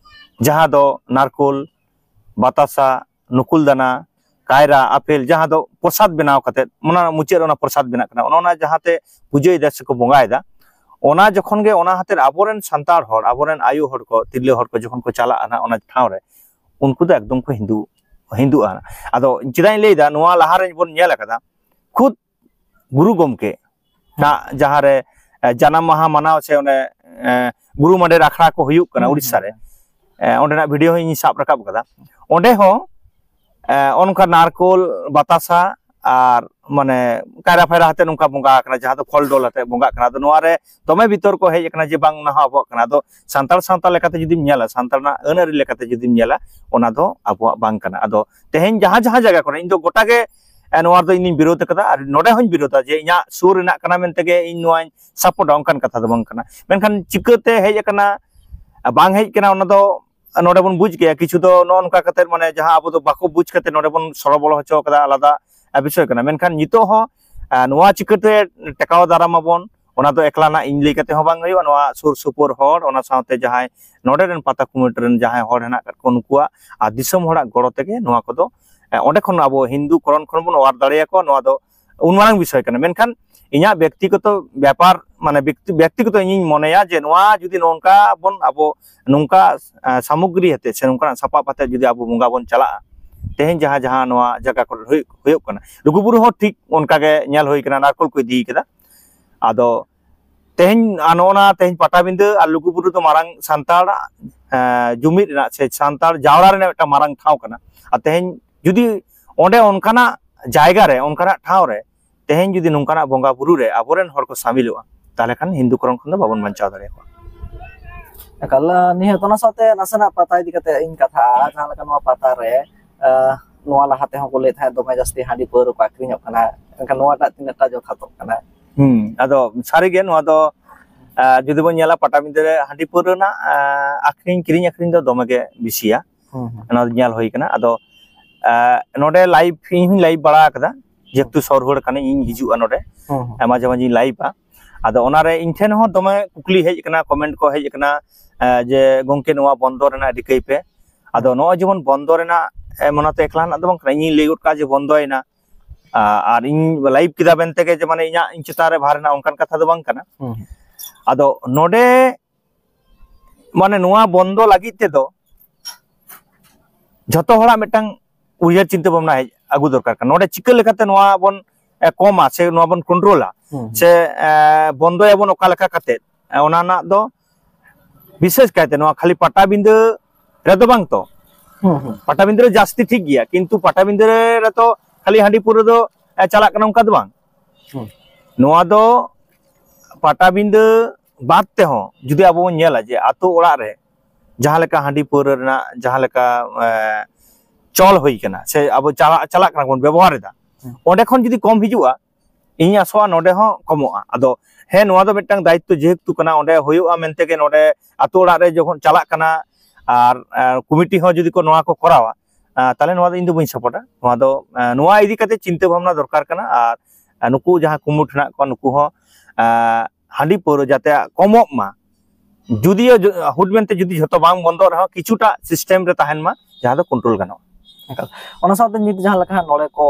ᱡᱟᱦᱟᱸ ᱫᱚ ᱱᱟᱨᱠᱳᱞ, ᱵᱟᱛᱟᱥᱟ, ᱱᱩᱠᱩᱞ ᱫᱟᱱᱟ, ᱠᱟᱭᱨᱟ, ᱟᱯᱮᱞ, ᱡᱟᱦᱟᱸ ᱫᱚ ᱯᱨᱚᱥᱟᱫ ᱵᱮᱱᱟᱣ ᱠᱟᱛᱮ, ᱚᱱᱟ ᱢᱩᱪᱟᱹᱫ ᱨᱮ ᱚᱱᱟ ᱯᱨᱚᱥᱟᱫ ᱵᱮᱱᱟᱜ ᱠᱟᱱᱟ, ᱚᱱᱟ ᱚᱱᱟ ᱡᱟᱦᱟᱸᱛᱮ ᱯᱩᱡᱟᱹᱭᱮᱫᱟ ᱥᱮᱠᱚ ᱵᱚᱸᱜᱟᱭᱮᱫᱟ, ᱚᱱᱟ ᱡᱚᱠᱷᱚᱱ ᱜᱮ ᱚᱱᱟ ᱦᱟᱛᱮ ᱟᱵᱚᱨᱮᱱ ᱥᱟᱱᱛᱟᱲ ᱦᱚᱲ, ᱟᱵᱚᱨᱮᱱ ᱟᱭᱳ ᱦᱚᱲ ᱠᱚ, ᱛᱤᱨᱞᱟᱹ ᱦᱚᱲ ᱠᱚ ᱡᱚᱠᱷᱚᱱ ᱠᱚ ᱪᱟᱞᱟᱜᱼᱟ ᱱᱟᱜ ᱚᱱᱟ ᱴᱷᱟᱶ ᱨᱮ, ᱩᱱᱠᱩ ᱫᱚ ᱮᱠᱫᱚᱢ ᱠᱚ ᱦᱤᱱᱫᱩ, ᱦᱤᱱᱫᱩᱜᱼᱟ᱾ ᱟᱫᱚ ᱪᱮᱫᱟᱜ ᱤᱧ ᱞᱟᱹᱭᱫᱟ, ᱱᱚᱣᱟ ᱞᱟᱦᱟᱨᱮ ᱵᱚᱱ ᱧᱮᱞ ᱟᱠᱟᱫᱟ, ᱠᱷᱩᱫ ᱜᱩᱨᱩ ᱜᱚᱢᱠᱮ ᱟᱜ ᱡᱟᱦᱟᱸᱨᱮ ᱮ, ᱡᱟᱱᱟᱢ ᱢᱟᱦᱟ ᱢᱟᱱᱟᱣ ᱥᱮ ᱚᱱᱮ ᱮ, ᱜᱩᱨᱩ ᱢᱟᱰᱮᱨ ᱟᱠᱷᱲᱟ ᱠᱚ ᱦᱩᱭᱩᱜ ᱠᱟᱱᱟ ᱩᱲᱤᱥᱥᱟ ᱨᱮ, ᱮ, ᱚᱸᱰᱮᱱᱟᱜ ᱵᱷᱤᱰᱤᱭᱳ ᱦᱚᱸ ᱤᱧ ᱥᱟᱵ ᱨᱟᱠᱟᱵ ᱠᱟᱫᱟ᱾ ᱚᱸᱰᱮ ᱦᱚᱸ ᱮ, ᱚᱱᱠᱟ ᱱᱟᱨᱠᱳᱞ, ᱵᱟᱛᱟᱥᱟ ᱟᱨ ᱢᱟᱱᱮ ᱠᱟᱭᱨᱟ ᱯᱷᱟᱭᱨᱟ ᱟᱛᱮ ᱱᱚᱝᱠᱟ ᱵᱚᱸᱜᱟ ᱟᱠᱟᱱᱟ, ᱡᱟᱦᱟᱸ ᱫᱚ ᱯᱷᱚᱞ ᱰᱚᱞ ᱟᱛᱮ ᱵᱚᱸᱜᱟᱜ ᱠᱟᱱᱟ᱾ ᱟᱫᱚ ᱱᱚᱣᱟ ᱨᱮ ᱫᱚᱢᱮ ᱵᱤᱛᱚᱨᱠᱚ ᱦᱮᱡ ᱟᱠᱟᱱᱟ ᱡᱮ ᱵᱟᱝ, ᱚᱱᱟ ᱦᱚᱸ ᱟᱵᱚᱣᱟᱜ ᱠᱟᱱᱟ᱾ ᱟᱫᱚ ᱥᱟᱱᱛᱟᱲ ᱥᱟᱶᱛᱟ ᱞᱮᱠᱟᱛᱮ ᱡᱩᱫᱤᱢ ᱧᱮᱞᱟ, ᱥᱟᱱᱛᱟᱲ ᱨᱮᱱᱟᱜ ᱟᱹᱱ ᱟᱹᱨᱤ ᱞᱮᱠᱟᱛᱮ ᱡᱩᱫᱤᱢ ᱧᱮᱞᱟ, ᱚᱱᱟ ᱫᱚ ᱟᱵᱚᱣᱟᱜ ᱵᱟᱝ ᱠᱟᱱᱟ᱾ ᱟᱫᱚ ᱛᱮᱦᱮᱧ ᱡᱟᱦᱟᱸ ᱡᱟᱦᱟᱸ ᱡᱟᱭᱜᱟ ᱠᱚᱨᱮ, ᱤᱧ ᱫᱚ ᱜᱚᱴᱟ ᱜᱮ ᱮ, ᱱᱚᱣᱟ ᱫᱚ ᱤᱧᱤᱧ ᱵᱤᱨᱳᱫ ᱟᱠᱟᱫᱟ, ᱟᱨ ᱱᱚᱰᱮ ᱦᱚᱸᱧ ᱵᱤᱨᱳᱫᱟ ᱡᱮ ᱤᱧᱟᱹᱜ ᱥᱩᱨ ᱨᱮᱱᱟᱜ ᱠᱟᱱᱟ ᱢᱮᱱᱛᱮ ᱜᱮ ᱤᱧ ᱱᱚᱣᱟᱧ ᱥᱟᱯᱳᱨᱴᱟ, ᱚᱱᱠᱟᱱ ᱠᱟᱛᱷᱟ ᱫᱚ ᱵᱟᱝ ᱠᱟᱱᱟ᱾ ᱢᱮᱱᱠᱷᱟᱱ ᱪᱤᱠᱟᱹᱛᱮ ᱦᱮᱡ ᱟᱠᱟᱱᱟ, ᱵᱟᱝ ᱦᱮᱡ ᱟᱠᱟᱱᱟ, ᱚᱱᱟ ᱫᱚ ᱱᱚᱰᱮ ᱵᱚᱱ ᱵᱩᱡᱽ ᱜᱮᱭᱟ, ᱠᱤᱪᱷᱩ ᱫᱚ ᱱᱚᱜᱼᱚ ᱱᱚᱝᱠᱟ ᱠᱟᱛᱮ, ᱢᱟᱱᱮ, ᱡᱟᱦᱟᱸ ᱟᱵᱚ ᱫᱚ ᱵᱟᱠᱚ ᱵᱩᱡᱽ ᱠᱟᱛᱮ ᱱᱚᱰᱮ ᱵᱚᱱ ᱥᱚᱲᱚ ᱵᱚᱞᱚ ᱦᱚᱪᱚ ᱠᱟᱫᱟ, ᱟᱞᱟᱫᱟ, ᱮ, ᱵᱤᱥᱚᱭ ᱠᱟᱱᱟ᱾ ᱢᱮᱱᱠᱷᱟᱱ ᱱᱤᱛᱚᱜ ᱦᱚᱸ, ᱮ, ᱱᱚᱣᱟ ᱪᱤᱠᱟᱹᱛᱮ ᱴᱮᱠᱟᱣ ᱫᱟᱨᱟᱢ ᱟᱵᱚᱱ, ᱚᱱᱟ ᱫᱚ ᱮᱠᱞᱟ ᱱᱟᱜ ᱤᱧ ᱞᱟᱹᱭ ᱠᱟᱛᱮ ᱦᱚᱸ ᱵᱟᱝ ᱦᱩᱭᱩᱜᱼᱟ᱾ ᱱᱚᱣᱟ ᱥᱩᱨ ᱥᱩᱯᱩᱨ ᱦᱚᱲ, ᱚᱱᱟ ᱥᱟᱶᱛᱮ ᱡᱟᱦᱟᱸᱭ ᱱᱚᱰᱮ ᱨᱮᱱ ᱯᱟᱛᱟ ᱠᱚᱢᱤᱴᱤ ᱨᱮᱱ ᱡᱟᱦᱟᱸᱭ ᱦᱚᱲ ᱦᱮᱱᱟᱜ ᱟᱠᱟᱫ ᱠᱚ, ᱱᱩᱠᱩᱣᱟᱜ ᱟᱨ ᱫᱤᱥᱚᱢ ᱦᱚᱲᱟᱜ ᱜᱚᱲᱚ ᱛᱮᱜᱮ ᱱᱚᱣᱟ ᱠᱚᱫᱚ, ᱮ, ᱚᱸᱰᱮ ᱠᱷᱚᱱ ᱟᱵᱚ ᱦᱤᱱᱫᱩ ᱠᱚᱨᱚᱱ ᱠᱷᱚᱱ ᱵᱚᱱ ᱚᱣᱟᱨ ᱫᱟᱲᱮᱭᱟᱠᱚᱣᱟ, ᱱᱚᱣᱟ ᱫᱚ ᱩᱱ ᱢᱟᱨᱟᱝ ᱵᱤᱥᱚᱭ ᱠᱟᱱᱟ᱾ ᱢᱮᱱᱠᱷᱟᱱ ᱤᱧᱟᱹᱜ ᱵᱮᱠᱛᱤᱜᱚᱛᱚ ᱵᱮᱯᱟᱨ, ᱢᱟᱱᱮ, ᱵᱮᱠᱛᱤ-, ᱵᱮᱠᱛᱤᱜᱚᱛᱚ ᱤᱧᱤᱧ ᱢᱚᱱᱮᱭᱟ ᱡᱮ ᱱᱚᱣᱟ ᱡᱩᱫᱤ ᱱᱚᱝᱠᱟ ᱵᱚᱱ ᱟᱵᱚ ᱱᱚᱝᱠᱟ, ᱮ, ᱥᱟᱢᱚᱜᱽᱨᱤ ᱟᱛᱮ ᱥᱮ ᱱᱚᱝᱠᱟᱱᱟᱜ ᱥᱟᱯᱟᱵ ᱟᱛᱮ ᱡᱩᱫᱤ ᱟᱵᱚ ᱵᱚᱸᱜᱟ ᱵᱚᱱ ᱪᱟᱞᱟᱜᱼᱟ, ᱛᱮᱦᱮᱧ ᱡᱟᱦᱟᱸ, ᱡᱟᱦᱟᱸ ᱱᱚᱣᱟ ᱡᱟᱭᱜᱟ ᱠᱚᱨᱮ ᱦᱩᱭᱩᱜ, ᱦᱩᱭᱩᱜ ᱠᱟᱱᱟ, ᱞᱩᱜᱩᱵᱩᱨᱩ ᱦᱚᱸ ᱴᱷᱤᱠ ᱚᱱᱠᱟ ᱜᱮ ᱧᱮᱞ ᱦᱩᱭ ᱠᱟᱱᱟ, ᱱᱟᱨᱠᱳᱞ ᱠᱚ ᱤᱫᱤ ᱠᱟᱫᱟ᱾ ᱟᱫᱚ ᱛᱮᱦᱮᱧ, ᱟᱨ ᱱᱚᱜᱼᱚ ᱱᱟ ᱛᱮᱦᱮᱧ ᱯᱟᱴᱟᱵᱤᱸᱫᱟᱹ ᱟᱨ ᱞᱩᱜᱩᱵᱩᱨᱩ ᱫᱚ ᱢᱟᱨᱟᱝ ᱥᱟᱱᱛᱟᱲ, ᱮ, ᱡᱩᱢᱤᱫ ᱨᱮᱱᱟᱜ ᱥᱮ ᱥᱟᱱᱛᱟᱲ ᱡᱟᱣᱨᱟ ᱨᱮᱱᱟᱜ ᱢᱤᱫᱴᱟᱝ ᱢᱟᱨᱟᱝ ᱴᱷᱟᱶ ᱠᱟᱱᱟ᱾ ᱟᱨ ᱛᱮᱦᱮᱧ ᱡᱩᱫᱤ ᱚᱸᱰᱮ ᱚᱱᱠᱟᱱᱟᱜ ᱡᱟᱭᱜᱟ ᱨᱮ, ᱚᱱᱠᱟᱱᱟᱜ ᱴᱷᱟᱶ ᱨᱮ ᱛᱮᱦᱮᱧ ᱡᱩᱫᱤ ᱱᱚᱝᱠᱟᱱᱟᱜ ᱵᱚᱸᱜᱟ ᱵᱩᱨᱩ ᱨᱮ ᱟᱵᱚᱨᱮᱱ ᱦᱚᱲ ᱠᱚ ᱥᱟᱢᱤᱞᱚᱜᱼᱟ, ᱛᱟᱦᱚᱞᱮ ᱠᱷᱟᱱ ᱦᱤᱱᱫᱩ ᱠᱚᱨᱚᱱ ᱠᱷᱚᱱ ᱫᱚ ᱵᱟᱵᱚᱱ ᱵᱟᱧᱪᱟᱣ ᱫᱟᱲᱮᱭᱟᱠᱚᱣᱟ᱾ ᱮᱠᱟᱞ, ᱱᱤᱦᱟᱹᱛ ᱚᱱᱟ ᱥᱟᱶᱛᱮ ᱱᱟᱥᱮᱱᱟᱜ ᱯᱟᱛᱟ ᱤᱫᱤ ᱠᱟᱛᱮ ᱤᱧ ᱠᱟᱛᱷᱟᱜᱼᱟ᱾ ᱡᱟᱦᱟᱸ ᱞᱮᱠᱟ ᱱᱚᱣᱟ ᱯᱟᱛᱟ ᱨᱮ, ᱟᱸ, ᱱᱚᱣᱟ ᱞᱟᱦᱟ ᱛᱮᱦᱚᱸ ᱠᱚ ᱞᱟᱹᱭᱮᱫ ᱛᱟᱦᱮᱸᱫ ᱫᱚᱢᱮ ᱡᱟᱹᱥᱛᱤ ᱦᱟᱺᱰᱤ ᱯᱟᱹᱣᱨᱟᱹ ᱠᱚ ᱟᱹᱠᱷᱨᱤᱧᱚᱜ ᱠᱟᱱᱟ, ᱮᱱᱠᱷᱟᱱ ᱱᱚᱣᱟᱴᱟᱜ ᱛᱤᱱᱟᱹᱜ ᱴᱟ ᱡᱚᱛᱷᱟᱛᱚᱜ ᱠᱟᱱᱟ? ᱦᱩᱸ, ᱟᱫᱚ ᱥᱟᱹᱨᱤᱜᱮ ᱱᱚᱣᱟ ᱫᱚ, ᱟᱸ, ᱡᱩᱫᱤ ᱵᱚᱱ ᱧᱮᱞᱟ, ᱯᱟᱴᱟᱵᱤᱸᱫᱟᱹ ᱨᱮ ᱦᱟᱺᱰᱤ ᱯᱟᱹᱣᱨᱟᱹ ᱨᱮᱱᱟᱜ, ᱟᱸ, ᱟᱹᱠᱷᱨᱤᱧ, ᱠᱤᱨᱤᱧ ᱟᱹᱠᱷᱨᱤᱧ ᱫᱚ ᱫᱚᱢᱮ ᱜᱮ ᱵᱮᱥᱤᱭᱟ᱾ ᱦᱩᱸ, ᱦᱩᱸ᱾ ᱚᱱᱟ ᱫᱚ ᱧᱮᱞ ᱦᱩᱭ ᱠᱟᱱᱟ᱾ ᱟᱫᱚ, ᱟᱸ, ᱱᱚᱰᱮ ᱞᱟᱭᱤᱵᱷ ᱤᱧ ᱦᱚᱸᱧ ᱞᱟᱭᱤᱵᱷ ᱵᱟᱲᱟ ᱟᱠᱟᱫᱟ, ᱡᱮᱦᱮᱛᱩ ᱥᱚᱦᱚᱨ ᱨᱩᱣᱟᱹᱲ ᱠᱟᱹᱱᱟᱹᱧ, ᱤᱧ ᱦᱤᱡᱩᱜᱼᱟ ᱱᱚᱰᱮ, ᱦᱩᱸ, ᱦᱩᱸ᱾ ᱟᱸ, ᱢᱟᱡᱷᱮ ᱢᱟᱡᱷᱮᱧ ᱞᱟᱭᱤᱵᱷᱟ᱾ ᱟᱫᱚ ᱚᱱᱟᱨᱮ ᱤᱧ ᱴᱷᱮᱱ ᱦᱚᱸ ᱫᱚᱢᱮ ᱠᱩᱠᱞᱤ ᱦᱮᱡ ᱟᱠᱟᱱᱟ, ᱠᱚᱢᱮᱱᱴ ᱠᱚ ᱦᱮᱡ ᱟᱠᱟᱱᱟ, ᱟᱸ, ᱡᱮ, "ᱜᱚᱢᱠᱮ, ᱱᱚᱣᱟ ᱵᱚᱱᱫᱚ ᱨᱮᱱᱟᱜ ᱨᱤᱠᱟᱹᱭ ᱯᱮ᱾" ᱟᱫᱚ ᱱᱚᱜᱼᱚᱭ ᱡᱮᱢᱚᱱ ᱵᱚᱱᱫᱚ ᱨᱮᱱᱟᱜ, ᱮ, ᱢᱚᱱᱮᱛᱮ ᱮᱠᱞᱟ ᱨᱮᱱᱟᱜ ᱫᱚ ᱵᱟᱝ ᱠᱟᱱᱟ, ᱤᱧᱤᱧ ᱞᱟᱹᱭ ᱜᱚᱫ ᱠᱟᱜᱼᱟ ᱡᱮ ᱵᱚᱱᱫᱚᱭᱮᱱᱟ, ᱟ-, ᱟᱨ ᱤᱧ ᱞᱟᱭᱤᱵᱷ ᱠᱮᱫᱟ ᱢᱮᱱᱛᱮ ᱜᱮ ᱡᱮ, ᱢᱟᱱᱮ, ᱤᱧᱟᱹᱜ, ᱤᱧ ᱪᱮᱛᱟᱱ ᱨᱮ ᱵᱷᱟᱨ ᱨᱮᱱᱟᱜ ᱚᱱᱠᱟᱱ ᱠᱟᱛᱷᱟ ᱫᱚ ᱵᱟᱝ ᱠᱟᱱᱟ᱾ ᱦᱩᱸ, ᱦᱩᱸ᱾ ᱟᱫᱚ ᱱᱚᱰᱮ, ᱢᱟᱱᱮ, ᱱᱚᱣᱟ ᱵᱚᱱᱫᱚ ᱞᱟᱹᱜᱤᱫ ᱛᱮᱫᱚ ᱡᱷᱚᱛᱚ ᱦᱚᱲᱟᱜ ᱢᱤᱫᱴᱟᱝ ᱩᱭᱦᱟᱹᱨ ᱪᱤᱱᱛᱟᱹ ᱵᱷᱟᱵᱽᱱᱟ ᱦᱮᱡ ᱟᱹᱜᱩ ᱫᱚᱨᱠᱟᱨ ᱠᱟᱱᱟ᱾ ᱱᱚᱰᱮ ᱪᱤᱠᱟᱹ ᱞᱮᱠᱟᱛᱮ ᱱᱚᱣᱟ ᱵᱚᱱ, ᱮ, ᱠᱚᱢᱟ ᱥᱮ ᱱᱚᱣᱟ ᱵᱚᱱ ᱠᱚᱱᱴᱨᱳᱞᱟ, ᱦᱩᱸ, ᱦᱩᱸ᱾ ᱥᱮ, ᱮ, ᱵᱚᱱᱫᱚᱭᱟᱵᱚᱱ ᱚᱠᱟ ᱞᱮᱠᱟ ᱠᱟᱛᱮ, ᱮ, ᱚᱱᱟ ᱨᱮᱱᱟᱜ ᱫᱚ ᱵᱤᱥᱮᱥ ᱠᱟᱭᱛᱮ ᱱᱚᱣᱟ ᱠᱷᱟᱹᱞᱤ ᱯᱟᱴᱟᱵᱤᱸᱫᱟᱹ ᱨᱮᱫᱚ ᱵᱟᱝ ᱛᱚ᱾ ᱦᱩᱸ, ᱦᱩᱸ᱾ ᱯᱟᱴᱟᱵᱤᱸᱫᱟᱹ ᱨᱮ ᱡᱟᱹᱥᱛᱤ ᱴᱷᱤᱠ ᱜᱮᱭᱟ, ᱠᱤᱱᱛᱩ ᱯᱟᱴᱟᱵᱤᱸᱫᱟᱹ ᱨᱮ ᱛᱚ ᱠᱷᱟᱹᱞᱤ ᱦᱟᱺᱰᱤ ᱯᱟᱹᱣᱨᱟᱹ ᱫᱚ, ᱮ, ᱪᱟᱞᱟᱜ ᱠᱟᱱᱟ, ᱚᱱᱠᱟ ᱫᱚ ᱵᱟᱝ᱾ ᱦᱩᱸ᱾ ᱱᱚᱣᱟ ᱫᱚ ᱯᱟᱴᱟᱵᱤᱸᱫᱟᱹ ᱵᱟᱫ ᱛᱮᱦᱚᱸ ᱡᱩᱫᱤ ᱟᱵᱚ ᱵᱚᱱ ᱧᱮᱞᱟ ᱡᱮ ᱟᱛᱳ ᱚᱲᱟᱜ ᱨᱮ ᱡᱟᱦᱟᱸ ᱞᱮᱠᱟ ᱦᱟᱺᱰᱤ ᱯᱟᱹᱣᱨᱟᱹ ᱨᱮᱱᱟᱜ ᱡᱟᱦᱟᱸ ᱞᱮᱠᱟ, ᱮ, ᱪᱚᱞ ᱦᱩᱭ ᱠᱟᱱᱟ ᱥᱮ ᱟᱵᱚ ᱪᱟᱞᱟᱜ, ᱪᱟᱞᱟᱜ ᱠᱟᱱᱟ ᱵᱚᱱ ᱵᱮᱵᱚᱦᱟᱨ ᱮᱫᱟ, ᱦᱩᱸ᱾ ᱚᱸᱰᱮ ᱠᱷᱚᱱ ᱡᱩᱫᱤ ᱠᱚᱢ ᱦᱤᱡᱩᱜᱼᱟ, ᱤᱧ ᱟᱥᱚᱜᱼᱟ ᱱᱚᱰᱮ ᱦᱚᱸ ᱠᱚᱢᱚᱜᱼᱟ᱾ ᱟᱫᱚ ᱦᱮᱸ, ᱱᱚᱣᱟ ᱫᱚ ᱢᱤᱫᱴᱟᱝ ᱫᱟᱭᱤᱛᱛᱚ ᱡᱮᱦᱮᱛᱩ ᱠᱟᱱᱟ, ᱚᱸᱰᱮ ᱦᱩᱭᱩᱜᱼᱟ ᱢᱮᱱᱛᱮ ᱜᱮ ᱱᱚᱰᱮ ᱟᱛᱳ ᱚᱲᱟᱜ ᱨᱮ ᱡᱚᱠᱷᱚᱱ ᱪᱟᱞᱟᱜ ᱠᱟᱱᱟ, ᱟᱨ ᱠᱚᱢᱤᱴᱤ ᱦᱚᱸ ᱡᱩᱫᱤ ᱠᱚ ᱱᱚᱣᱟ ᱠᱚ ᱠᱚᱨᱟᱣᱟ, ᱛᱟᱦᱚᱞᱮ ᱱᱚᱣᱟ ᱫᱚ ᱤᱧ ᱫᱚ ᱵᱟᱹᱧ ᱥᱟᱯᱳᱨᱴᱟ᱾ ᱱᱚᱣᱟ ᱫᱚ ᱱᱚᱣᱟ ᱤᱫᱤ ᱠᱟᱛᱮ ᱪᱤᱱᱛᱟᱹ ᱵᱷᱟᱵᱽᱱᱟ ᱫᱚᱨᱠᱟᱨ ᱠᱟᱱᱟ᱾ ᱟᱨ ᱱᱩᱠᱩ ᱡᱟᱦᱟᱸ ᱠᱩᱢᱩᱴ ᱦᱮᱱᱟᱜ ᱠᱚᱣᱟ, ᱱᱩᱠᱩ ᱦᱚᱸ ᱦᱟᱺᱰᱤ ᱯᱟᱹᱣᱨᱟᱹ ᱡᱟᱛᱮ ᱠᱚᱢᱚᱜ ᱢᱟ, ᱡᱩᱫᱤᱭᱳ ᱦᱩᱴ ᱢᱮᱱᱛᱮ ᱡᱩᱫᱤ ᱡᱷᱚᱛᱚ ᱵᱟᱝ ᱵᱚᱱᱫᱚᱜ ᱨᱮᱦᱚᱸ, ᱠᱤᱪᱷᱩᱴᱟ ᱥᱤᱥᱴᱮᱢ ᱨᱮ ᱛᱟᱦᱮᱱ ᱢᱟ, ᱡᱟᱦᱟᱸ ᱫᱚ ᱠᱚᱱᱴᱨᱳᱞ ᱜᱟᱱᱚᱜᱼᱟ᱾ ᱚᱱᱟ ᱥᱟᱶᱛᱮ ᱱᱤᱛ ᱡᱟᱦᱟᱸ ᱞᱮᱠᱟ ᱦᱟᱸᱜ ᱱᱚᱰᱮ ᱠᱚ